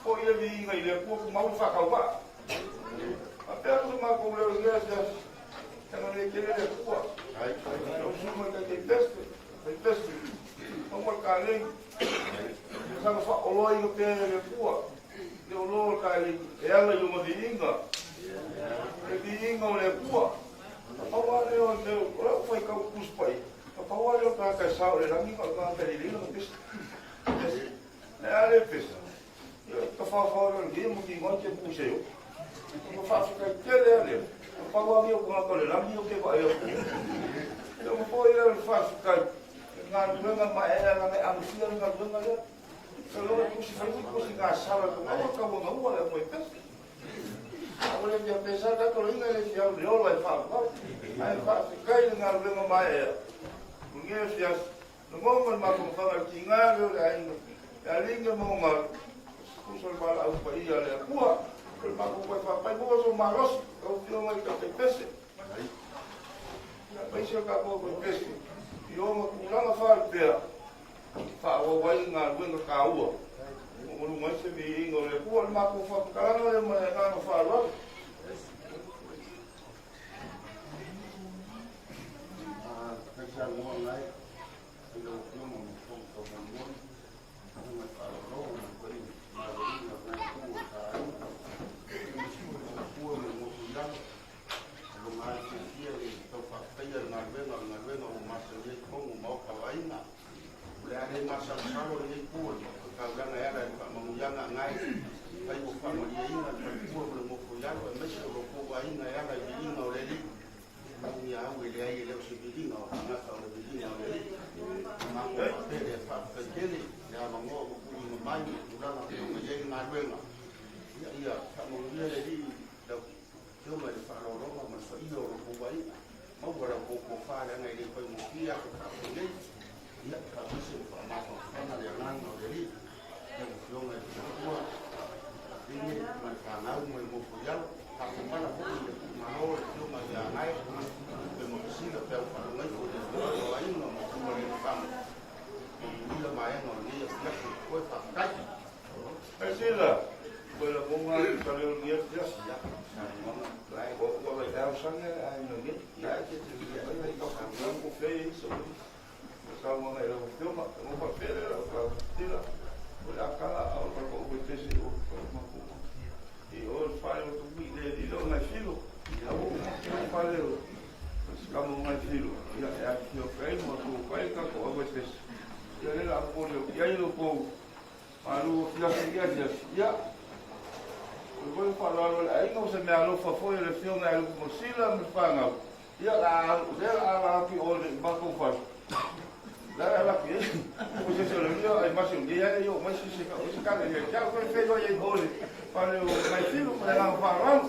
Foi le viiga i le Atua, tumau le faatauvaa. Faapea atu se matou leo i lenei afiafi. Agalelei tele le Atua. Lau susuga i taitai pese, faipese, maua le kalei. Ia saga faaoloaina pea e le Atua le oloa o le kalei e ala i lona viiga. Le viiga o le Atua. Na pau lava lea o le mea, o lau faitau Tusi Paia, na pau lava lea o le tagata e sao i le lagi na o le tagata e lelei lana pese. Ae a le pese, ia tafaofao lea o le game ma tino ai te puse o. Ona faafetai tele lava lea, na pau lava ia o tagata o le lagi ou te vaai atu. Ia ona foi lea o le faafetai, i galuega maeaea leaga e alofia le galuega lea. Ia loa tusi fai mai tusi gasala, aua tauanaua le au pese. Ua le fia pesa tatou le iga e le fia au le ola e faavavau. Ae faafetai le galuega maeaea. O lenei afiafi, lagona le mafaufauga i le tiga lea o le aiga, le alii ma maugalu, tusa o le valaau paia a le Atua. O le matou toe faapai maua sou malosi, lau Afioga i taitai pese. Aemaise o tatou toe pese i ona tulaga faalupea, faaauau ai galuega taua ua luga ai se viiga o le Atua. O le matou faamatalaga lea ma le agaga faaaloalo. O le a le masalosalo lenei itu o le taulaga e ala i le faamanuiaga gae fai ua faamalieina le faletua ma le nofo i alo aemaise o lo outou aiga e ala i viiga o le Alii. Manuia au e leai e le o se viiga o tagata o le viiga o le Alii. O matou faapea e faafetai tele le avanoa ua tuuina mai i tulaga pei ona i ai le galuega. Ia, ia faamanuia le Alii i lau Afioga i le faaaloaloga ma le faia o lo outou aiga. Maua la outou tofa leaga e le faigofie aso faapenei. Ia, faamaise ma faamafanafana le agaga o le Alii, lau Afioga i le Faletua, afine ma le fanau ma le nofo i alo. Faatamala foi le tuumalo le Afioga ia Gae, pe Makasina pe au faalogo ifo i le afioga o aiga ma tua le fana. Manuia vaega o lenei afiafi. Toe faafetai. Priscilla, koe lagoga atu ka leo lenei afiafi. O ua vaitausaga le aiga nei. Ia ko fei ai sa saunoaga i lau Afioga. Ona faapea lea lau Priscilla, o le akala a o le matou pese o matou. I o le fale o tupu i le lilo ngai filo. Ia o le fale o sikamo ngai filo. Ia e afifio kai ma tu kai ka ko au pese. Ia le la mo le ia i lo ko malu fiafi ia fiafi. Ia o le foi faaaloalo le aiga o se mea alofa foi o le Afioga ia Lupe Mosila ma le fanau. Ia la lea la ala atu i o i le matou fale. La ala atu i ai. O se se o le ia ai masi o nei ai o mai se ka o se ka le ia ko fe lo ia o le fale o mai filo ma le agaga faaaloalo.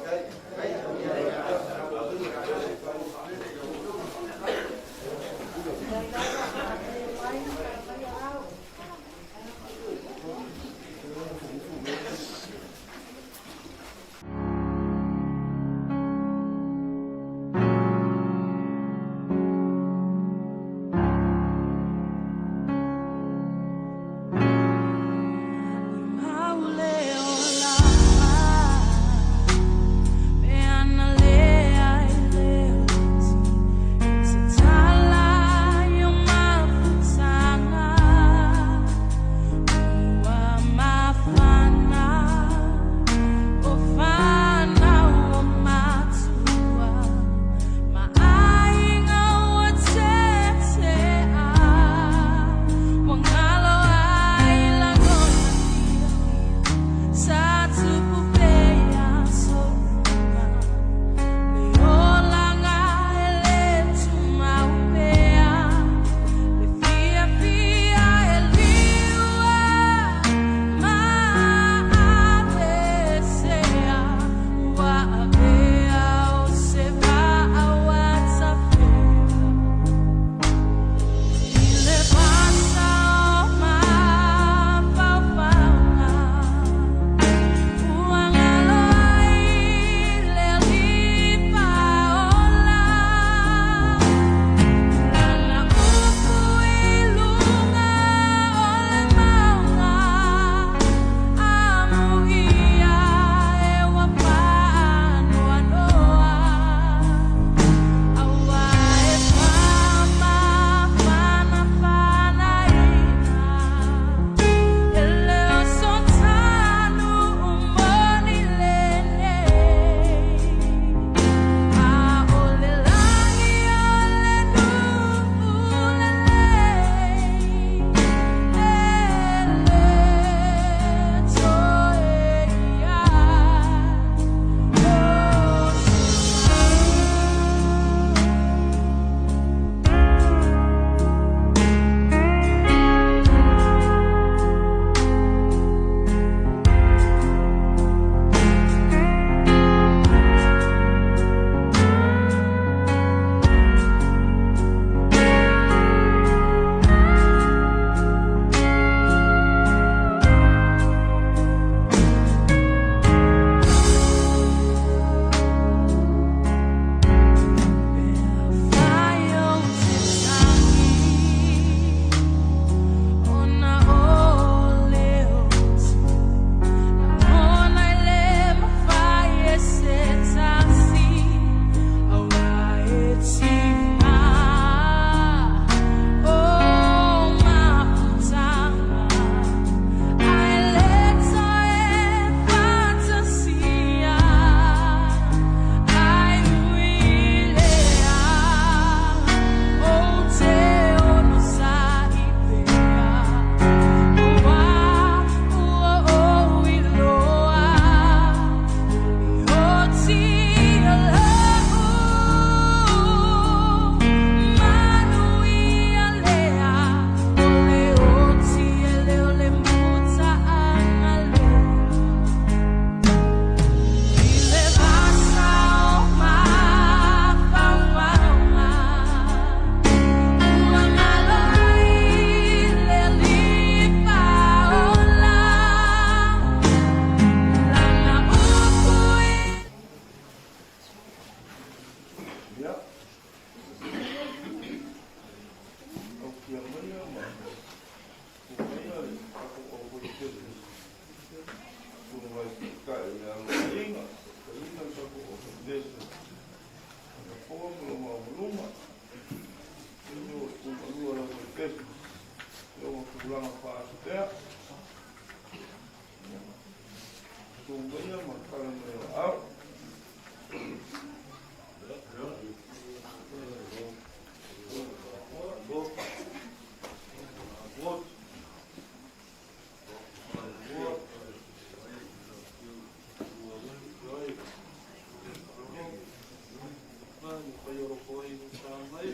ma paia o loko aiga sa mai.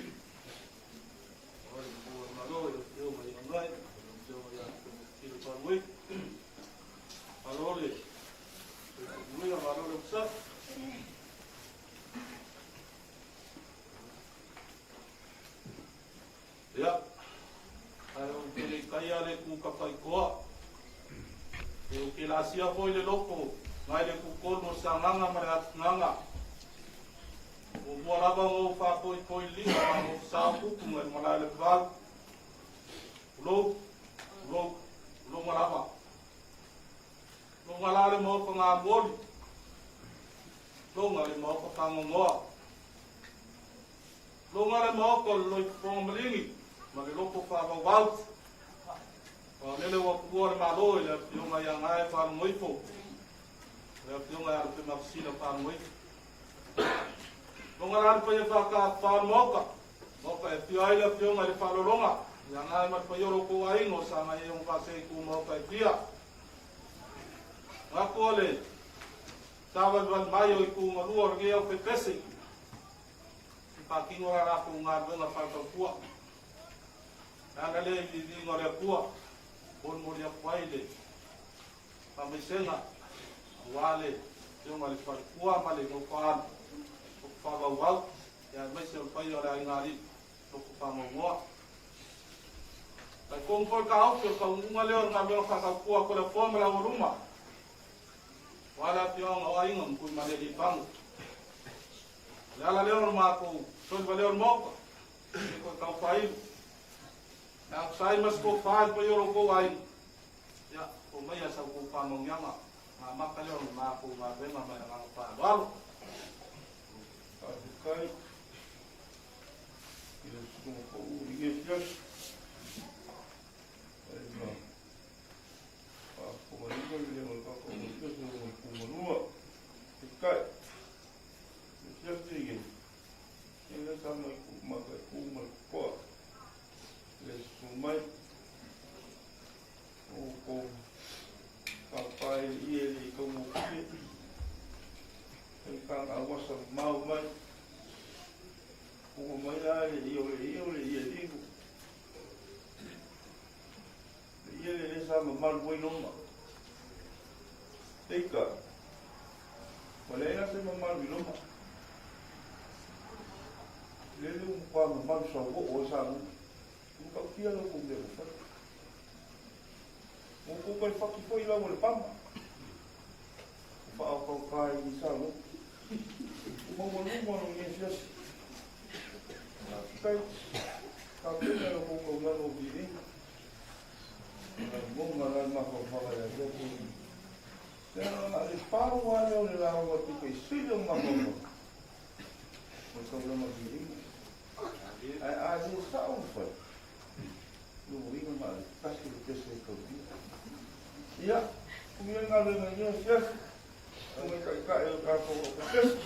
O le Pua o le Malo i le Afioga ia Gae, le Afioga ia Tilo Fanuai. Malo le soifua, malo le onosai. Ia, ae ou te le i taia le kūkapaikoa, e ou te laasia foi le loto nai le kūtonu o Sagaga ma le Atugaga. Muamua lava ona ou faakoikoi lima ma ou sao pupu nai le malae o le vavau. Tulou, tulou, tulou lava. Tulou la le maota gamoli, tulou le maota fagogoa. Luga le maota o le loifofoga maligi ma le loto faavauvau. Aua o lele ua tuua le Malo i le Afioga ia Gae Faalogoifo, le Afioga ia Lupematasila Faalogoifo. Luga la le paia faatafa o le Maota, Maota e afio ai le Afioga i le Faalologa ia Gae ma le paia o lo outou aiga o sagai ai ona faasee i tu Maota e fia. Manatu o le savalivali mai o itu galua o lenei aufaipeese, e faatino la latou galuega faatautua. Le ala lea i viiviiga o le Atua, molimoli atu ai le faamaisega aua le Afioga i le Faletua ma le Nofoaalo, Loto Faavauvau, aemaise o le paia o le aiga alii, Loto Fagogoa. Talitonu foi le taofi o le taunuuga lea o le galuega faatautua a Toleafoa ma le aualuma, aua le afioaga o Aiga ma Tuimalealiifano. O le ala lea o le matou soli valea o le Maota, e toe tau faailo. E atusa ai ma se tofa i le paia o lo outou aiga, ia, o maia sa outou faamauniaga, na amata lea o le matou galuega ma le agaga faaaloalo. Faafetai i le susuga pau i lenei afiafi. Ai ma faafofogaina le leo o le tatou afiafi o lona pumalua. Peitai, le afiafi lenei, ia lea sa mataitu ma le totoa le susu mai o outou papae i le ie e le i taugofie, faigata auasa mamao mai, puga mai lava le ie o le ie o le ie ligo. Le ie lea sa mamalu ai Roma. Peitai, ua leai la se mamalu i Roma. Lele ua matua mamalu sauoo ai Samoa. Ua matautia la outou mea ua fai. Ua outou toe fati foi lau o le pama. Ua faaotaota ai i Samoa. Ua maualuga lou asiasi. Faafetai. Tapena la outou taulaga o viiga. O la uoga la le mafaufau ia te outou. Leaga le pau lava lea o le lauga pito i sili o mafaufau. O le taulaga viiga. Ae a le sao ona fai, lona uiga na o le tasi le pese e taulia. Ia, umi ai galuega i lenei afiafi, o le taitai o le tatou aufaipesu.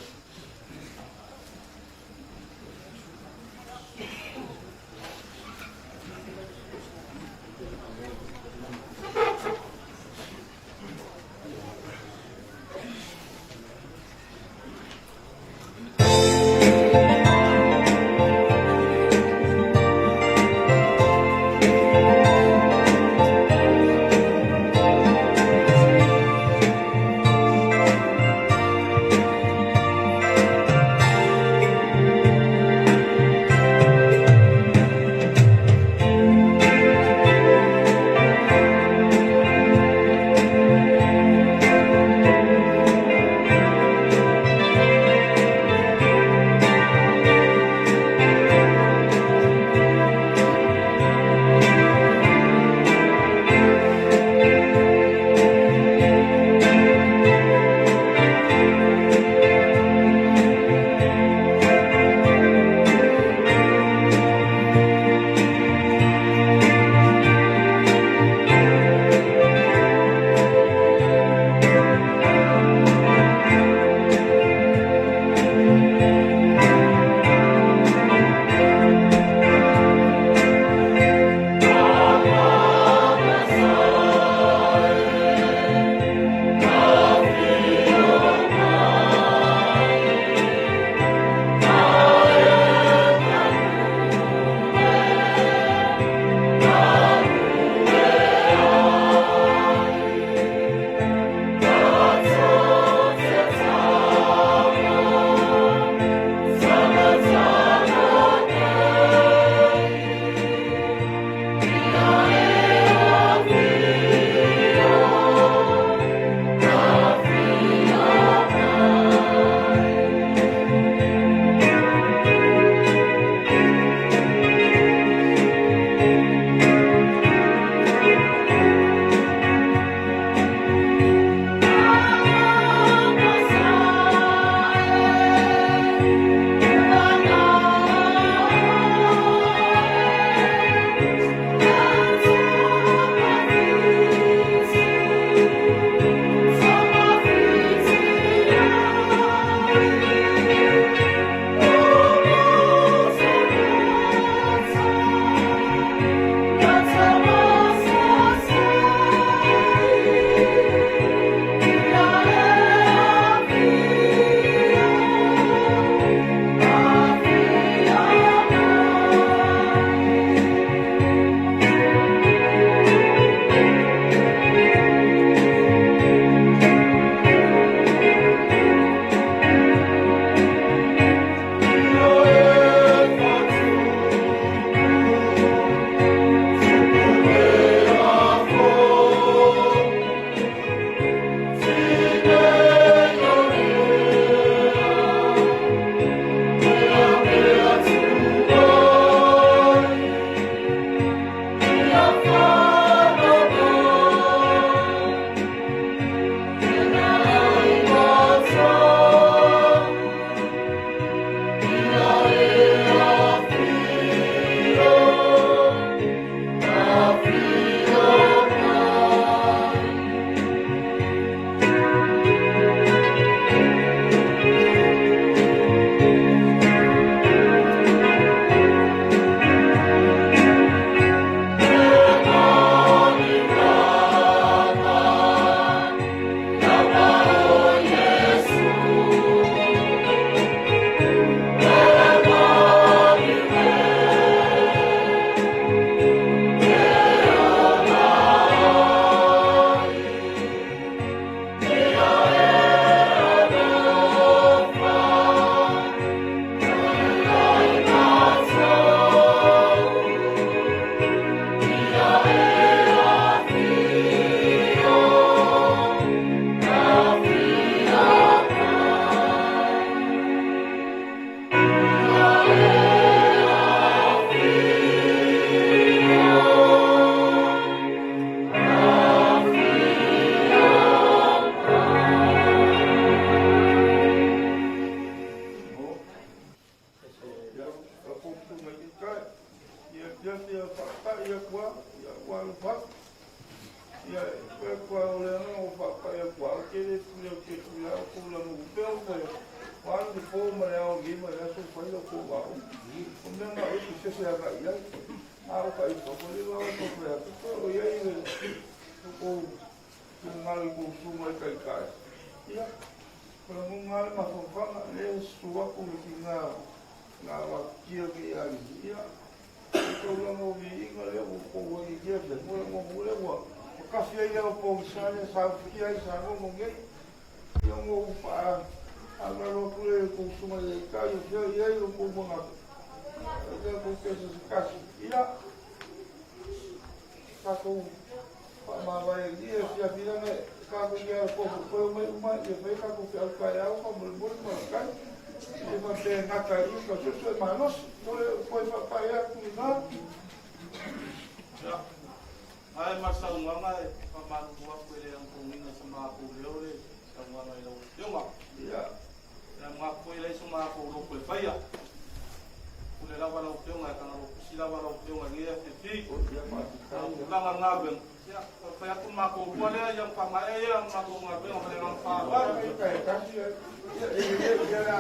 ia faapa'i atu lava, ia ua alofa atu. Ia, e fai atu lava o le agaga ua faapa'i atu lava, ou te le pule ou te pule lava outou i le aganuu pea ona fai atu, ua alu le po ma le ao nei ma le aso ua fai la outou aoga. O mea na o e te fefe agai i ai. A o ka ita, ua leva ona fai atu, toe o i ai le tou finagalo i tou susuga i taitai. Ia, o lagona lava le mafaufauga, lea e susu atu le tina na avatia nei ia Alii, ia, le taulaga o viiga lea ua tou ai i lea mea, ua lagona lea ua tafi ai le ao pogisa lea sa ufitia ai Samoa nei. Ia, ona ou faaaloalo atu lea i tou susuga i taitai, o fea i ai o tou manatu, ia tou te se tasi. Ia, tatou faamavae ai i afiafi lana tatou i alatofu toe omai uma ia fai tatou feau taeao faamolemole ma kai. Ia faapea e gata ai i ka suesue malosi. O le toe faapae atu i ina. Ia, ae ma le saunoaga e faamalulu atu e le agatonu sa matou leo le saunoaga i lau Afioga. Ia. Ia manatu foi e leai so matou loto e faia. Pule lava lau Afioga e tagalopusi lava lau Afioga i lenei afiafi. Ia faafetai. Tulaga o le galuega, ia, fai atu le matou lua lea, ia faamaea ia le matou galuega ma le agaga faaaloalo. Ia, e tasi, ia, ia, ia, ia.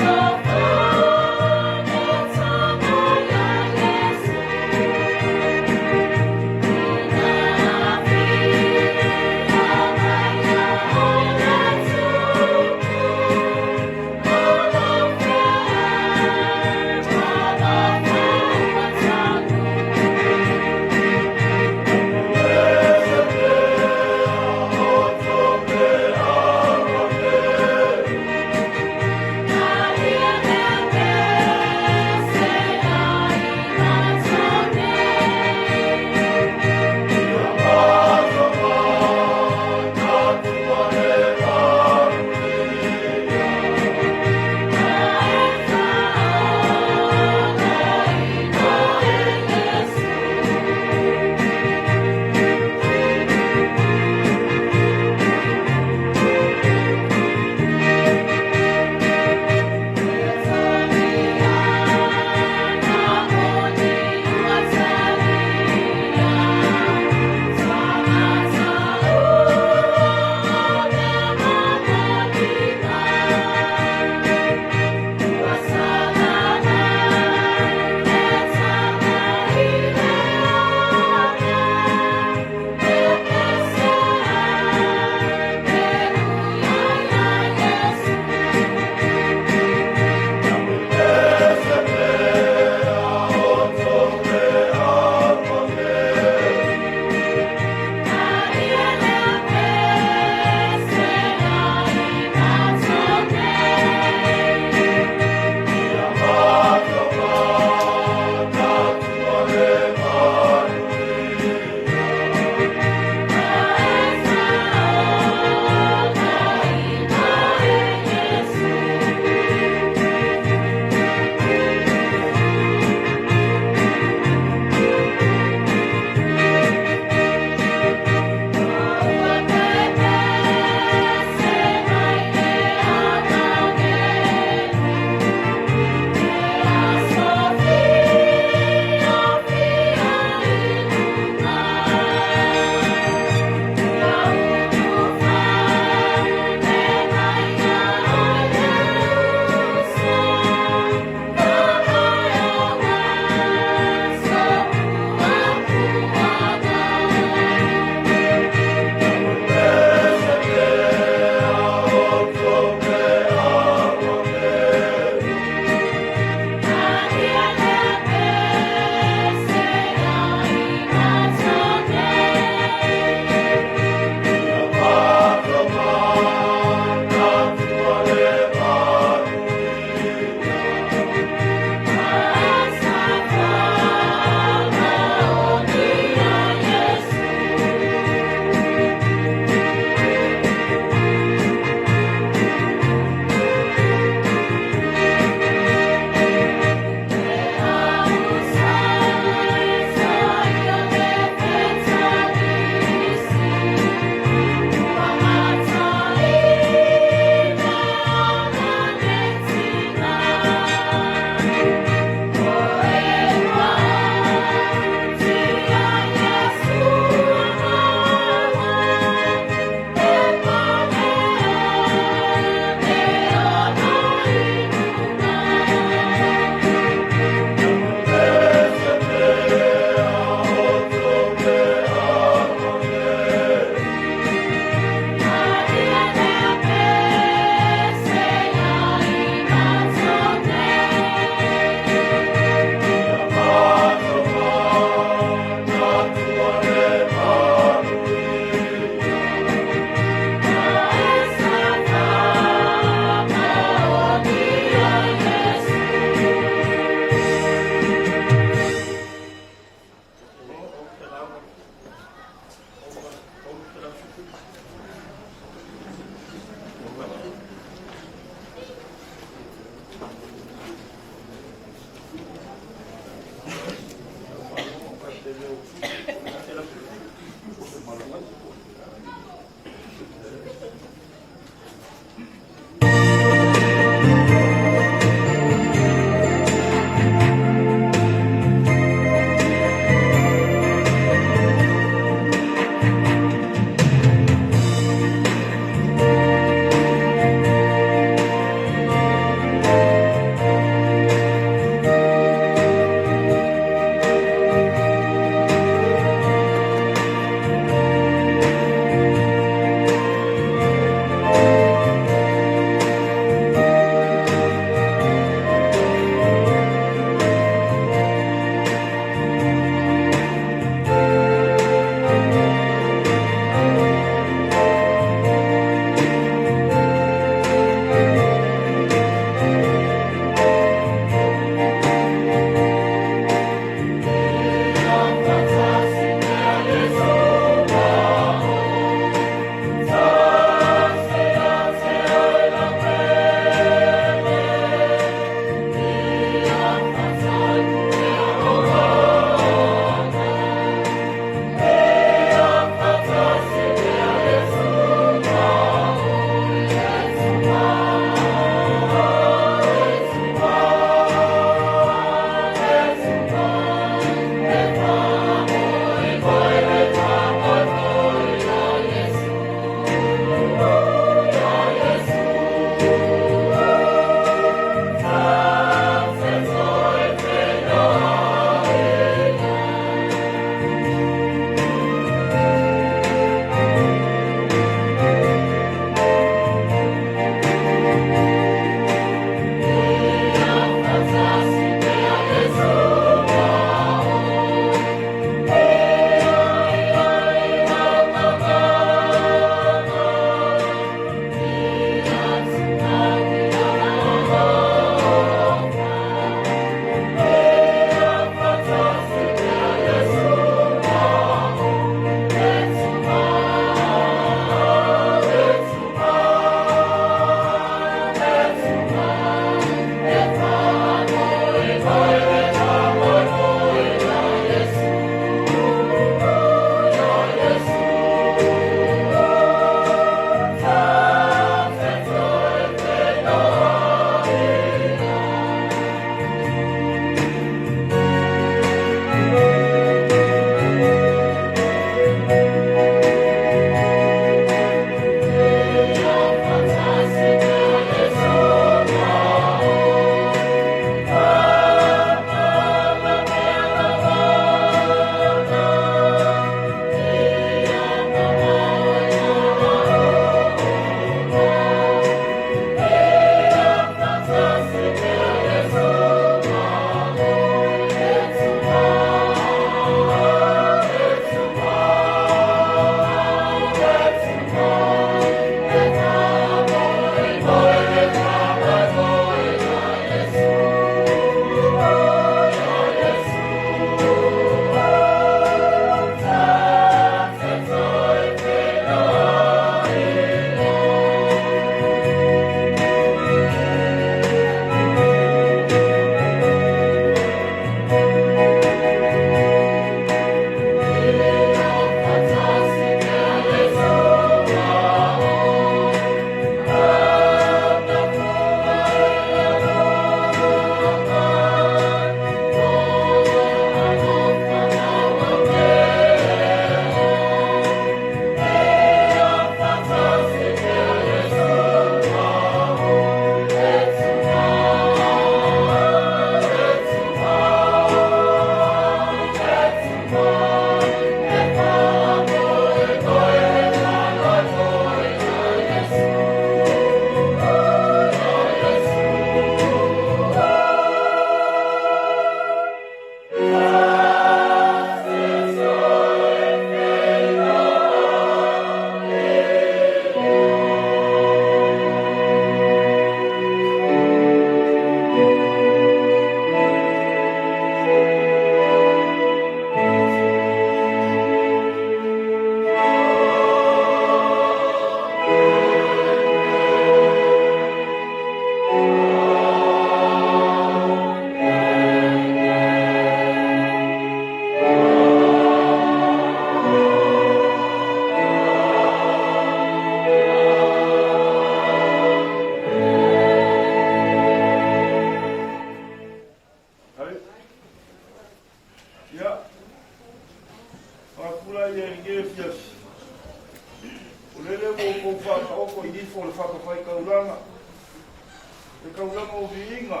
Le kaulaga o viiga,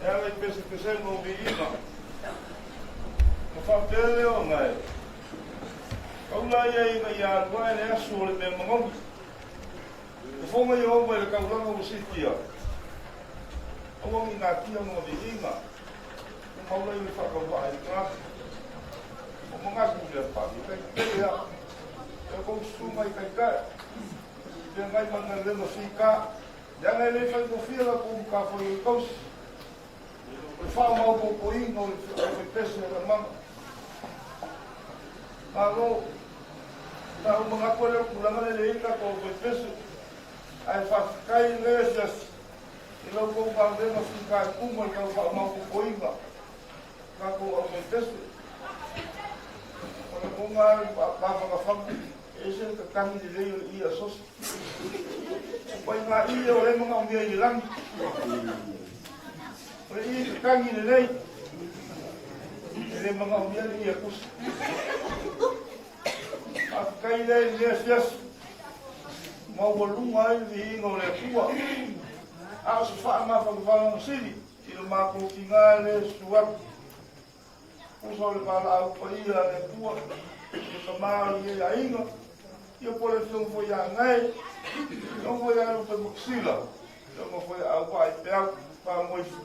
e ala i pesepesega o viiga. Ona faapea lea ona e kaula ia ina ia alu ae le asu o le mea manogi. Fofoga Ieova i le kaulaga ua siitia, aua ne i natia lona viiga, tumau lai o le faatauvaa i le tagata. O manatu lea, faafetai tele lava i a outou susuga i taitai, feagai ma le galuega fita, leaga e le faigofie la outou matafaioi tausi, o le faamaopoopoina o le faipese a le mana. Malo, sa ou manatu lea o le tulaga lea e leai ni tatou aufaipese, ae faafetai i lenei asiasi i la outou galuega fitaituga i le tau faamaopoopoina o tatou aufaipese. O le lagona lava i le mafanafana, e ese le tatagi lelei o le ie asosi. O ituaiga ie o lea e manaomia i le lagi. O le ie tatagi lelei. E le manaomia le ie tusi. Faafetai lea i lenei asiasi, maualuga ai le viiga o le Atua. A o se faamafanafanaga sili i lo matou tiga lea e susu atu. Tusa o le valaau paia a le Atua i le tama o lenei aiga, ia po o le afioga foi ia Gae, afioga foi ia Lupe Makasila, afioga foi ia Auvaa i Peau, Famoifu,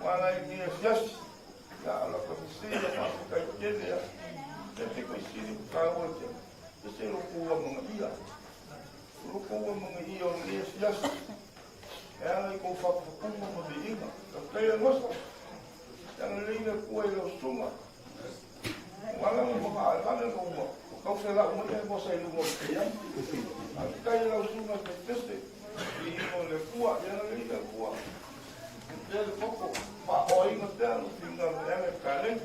ua ala i lenei asiasi. Ia, o lau fesili a faafetai tele a. E pito i sili o taua tele. E se lo kou amanaia. O lo kou amanaia o lenei asiasi. E ala i kou fatufatuga ma viiga. Faafetai e Gosa. Ia agalelei le Atua i lau susuga. Ua ala ona maka ae vale ua tau felau mai e Gosa i luga o le paiama. Faafetai i lau susuga e Pese. Viiga o le Atua. Ia agalelei le Atua. Pea le koko, faaoaina pea le finagalo e ala i kalena,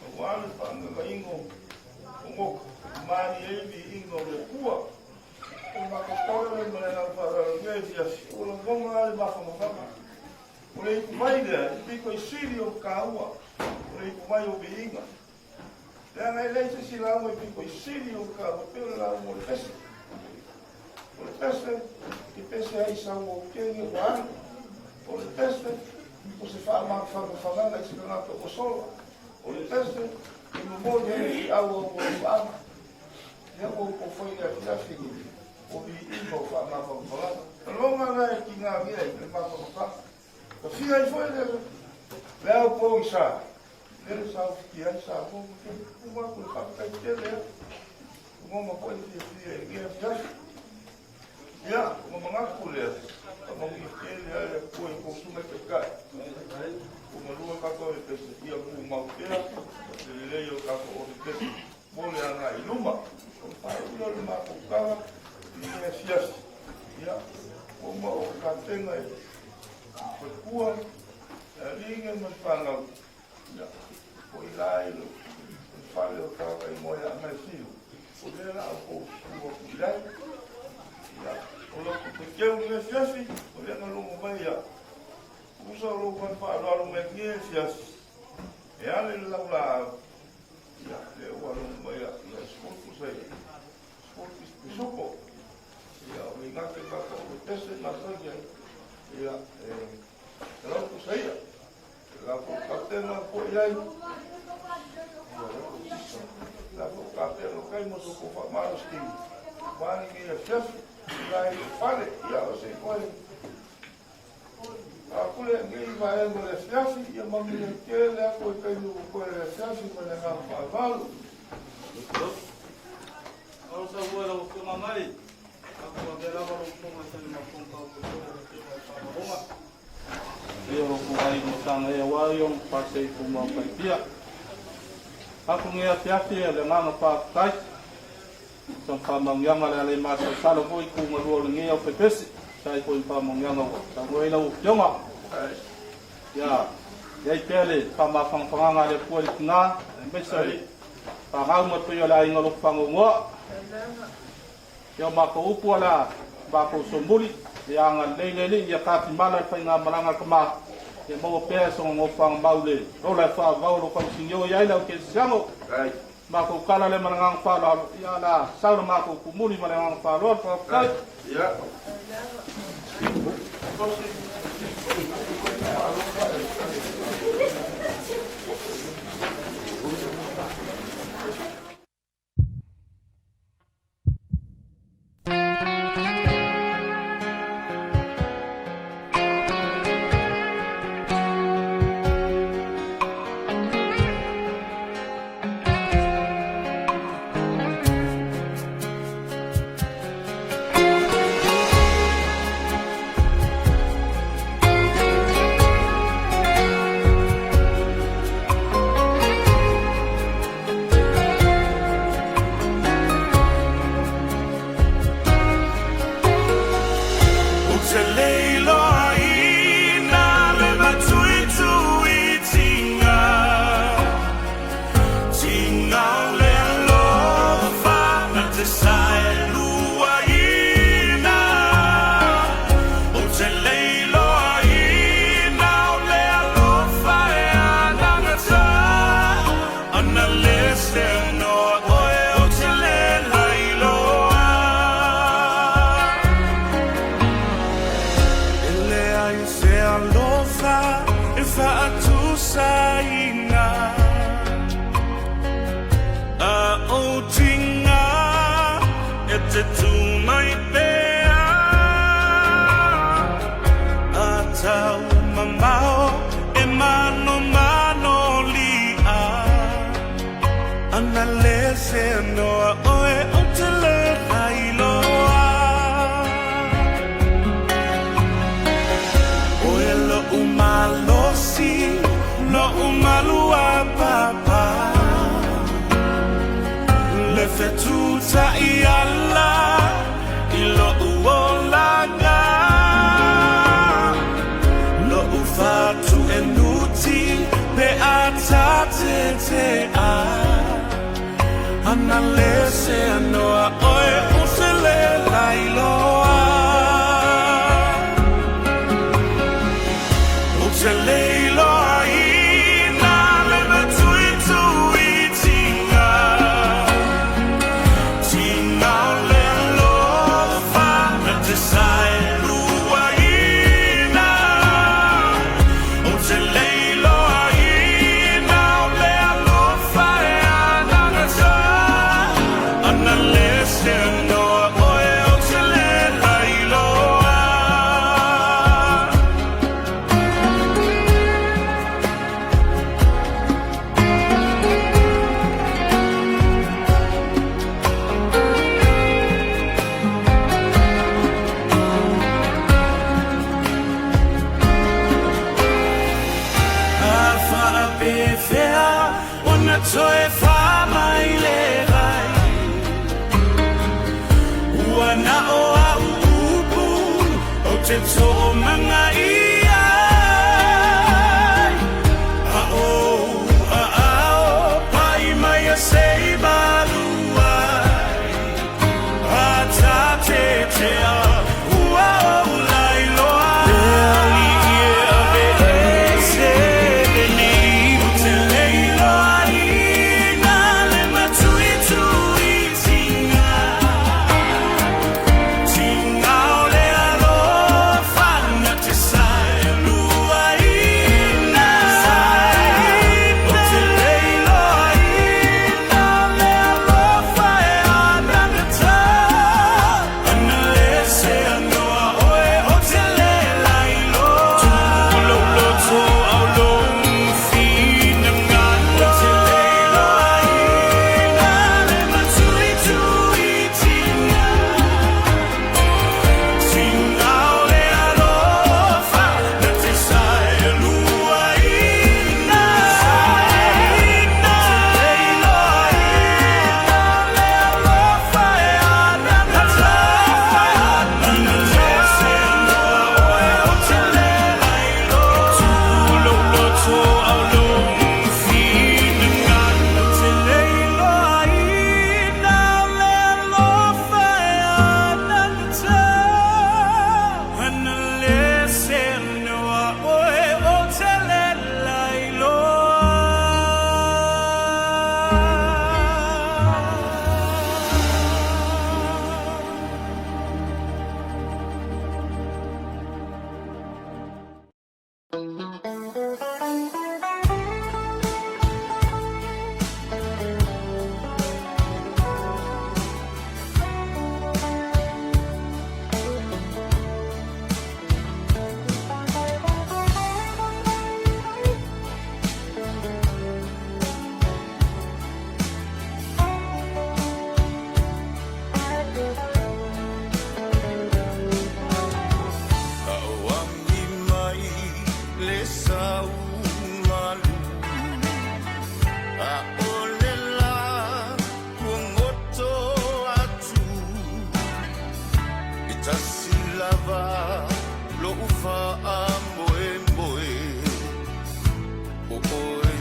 aua le faagagaina o moka, malie ai viiga o le Atua. O le matou tala lea ma le agaga faaaloalo i lenei afiafi, ua lagona lava le mafanafana. O le ipuvai lea, e pito i sili o le taua o le ipuvai o viiga. Leaga e leai se isi lauga e pito i sili o le taua e pei o le lauga o le pese. O le pese, e pese ai sau o kege ua alu. O le pese, o se faamafanafanaga i se tagata ua sola. O le pese, e momoli ai le feau a ua alofaaga. Lea ua outou fai i le afiafi o viiga o faamafanafanaga. Lagona la e tigagia ai le mafanafana. Tafia ai foi le ao pogisa. Lele sa ufitia ai Samoa ma te uma atu le faafetai tele a. Ua ma foi le fiafia i lenei afiafi. Ia, ua manatu lea, faamanuia tele a le Atua i tou susuga taitai. Ua malua tatou e pese ia tumau pea le lelei o tatou ofi pese mo le agai i luma. O le faaiu lea o le matou tala i lenei afiafi. Ia, ua uma ou tapena i faletua, le alii ma le fanau. Ia, foi la i le fale o tagata i moe a Maesiu, o lea la outou susu atu i ai. Ia, o lau tupe teu i le afiafi, o lea na logo mai ia. Usa o lou fale faaaloalo mai lenei afiafi, e ale le lau laau. Ia, lea ua logo mai ia, ia 10 pusa ia, 10 pisupo. Ia, o le gata i tatou o pese masani ai. Ia, e lau pusa ia. La ko kapena ko iai. La ko kapena kai mo so ko fa malosi. Wani ni e fiafi. La i fale ia o se koe. A kule ngi va e mo le fiafi ia mami le tele a ko kai mo ko le fiafi ma le ngā whaavalu. Alo sa ua lau afioga mai. Ako avea lava lou fofoga i talimafoga o le afioga i Faamaloma. Ia o lou fofoga i Matanga ia aua ia ona pase i Pumau Paipia. Ako nge afiafi e le agaga faafetai. Sa faamanuiaga le ala i masalosalo foi ku galua o lenei au faipese. Sa ai foi faamanuiaga ua saunoa ai lau afioga. Ia i ai pea le faamafangafagaga a le Atua i le tina, aemaise o le fanau ma le paia o le aiga o lo fagogoa. Ia o matou upu ala matou somuli, ia agalelei le Alii, ia tatimala le faigamalaga a le tama, ia maua pea sona nofoaga mau le ola e faavavau o lo tausinio i ai le au kerisiano. Matou tala lea ma le agaga faaaloalo, ia ala sau le matou tumuli ma le agaga faaaloalo. Faafetai. Ia. Ou te le iloaina le matuituitiga, tiga o le alofa na te saeluaina. Ou te le iloaina o le alofa e anagata, ana le seanoa oe ou te le lailoa. E leai se alofa e faatusaina, A o tiga e te tū mai pea, A tau mamao e manomano li'a, Ana le seanoa oe ou te le lailoa. Oe lo'u malosi, lo'u maluapapa, Le fetuta'i ala i lo'u olaga, Lo'u fatu'enuti pe a tatete'a, Ana le seanoa oe ou te le lailoa. Ou te le iloaina le matuituitiga, Tiga o le alofa na te saeluaina. Ou te le iloaina o le alofa e anagata, Ana le seanoa oe ou te le lailoa. A faapefea ona toe faamailegai, Ua na o a'u upu ou te to'omagaia ai, A o aao pa'i mai ia se i malu ai, A tatetea ua ou lailoa. Le Alii e aveese lenei. Ou te le iloaina le matuituitiga, Tiga o le alofa na te. Auagi mai le sau malu A o le la kuagoto atu I tasi lava lo ufa a moe moe O oe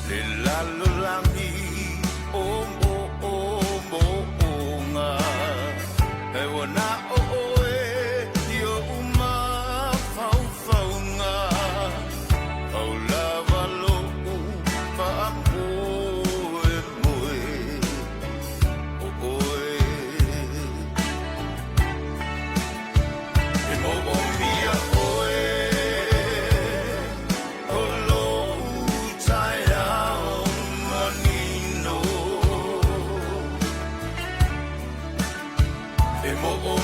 Le lalolagi o mo o mo onga E wana o oe i o uma faufaunga Au lava lo'u faamoemoe o oe E moomia oe o lou taeao manino E moomia.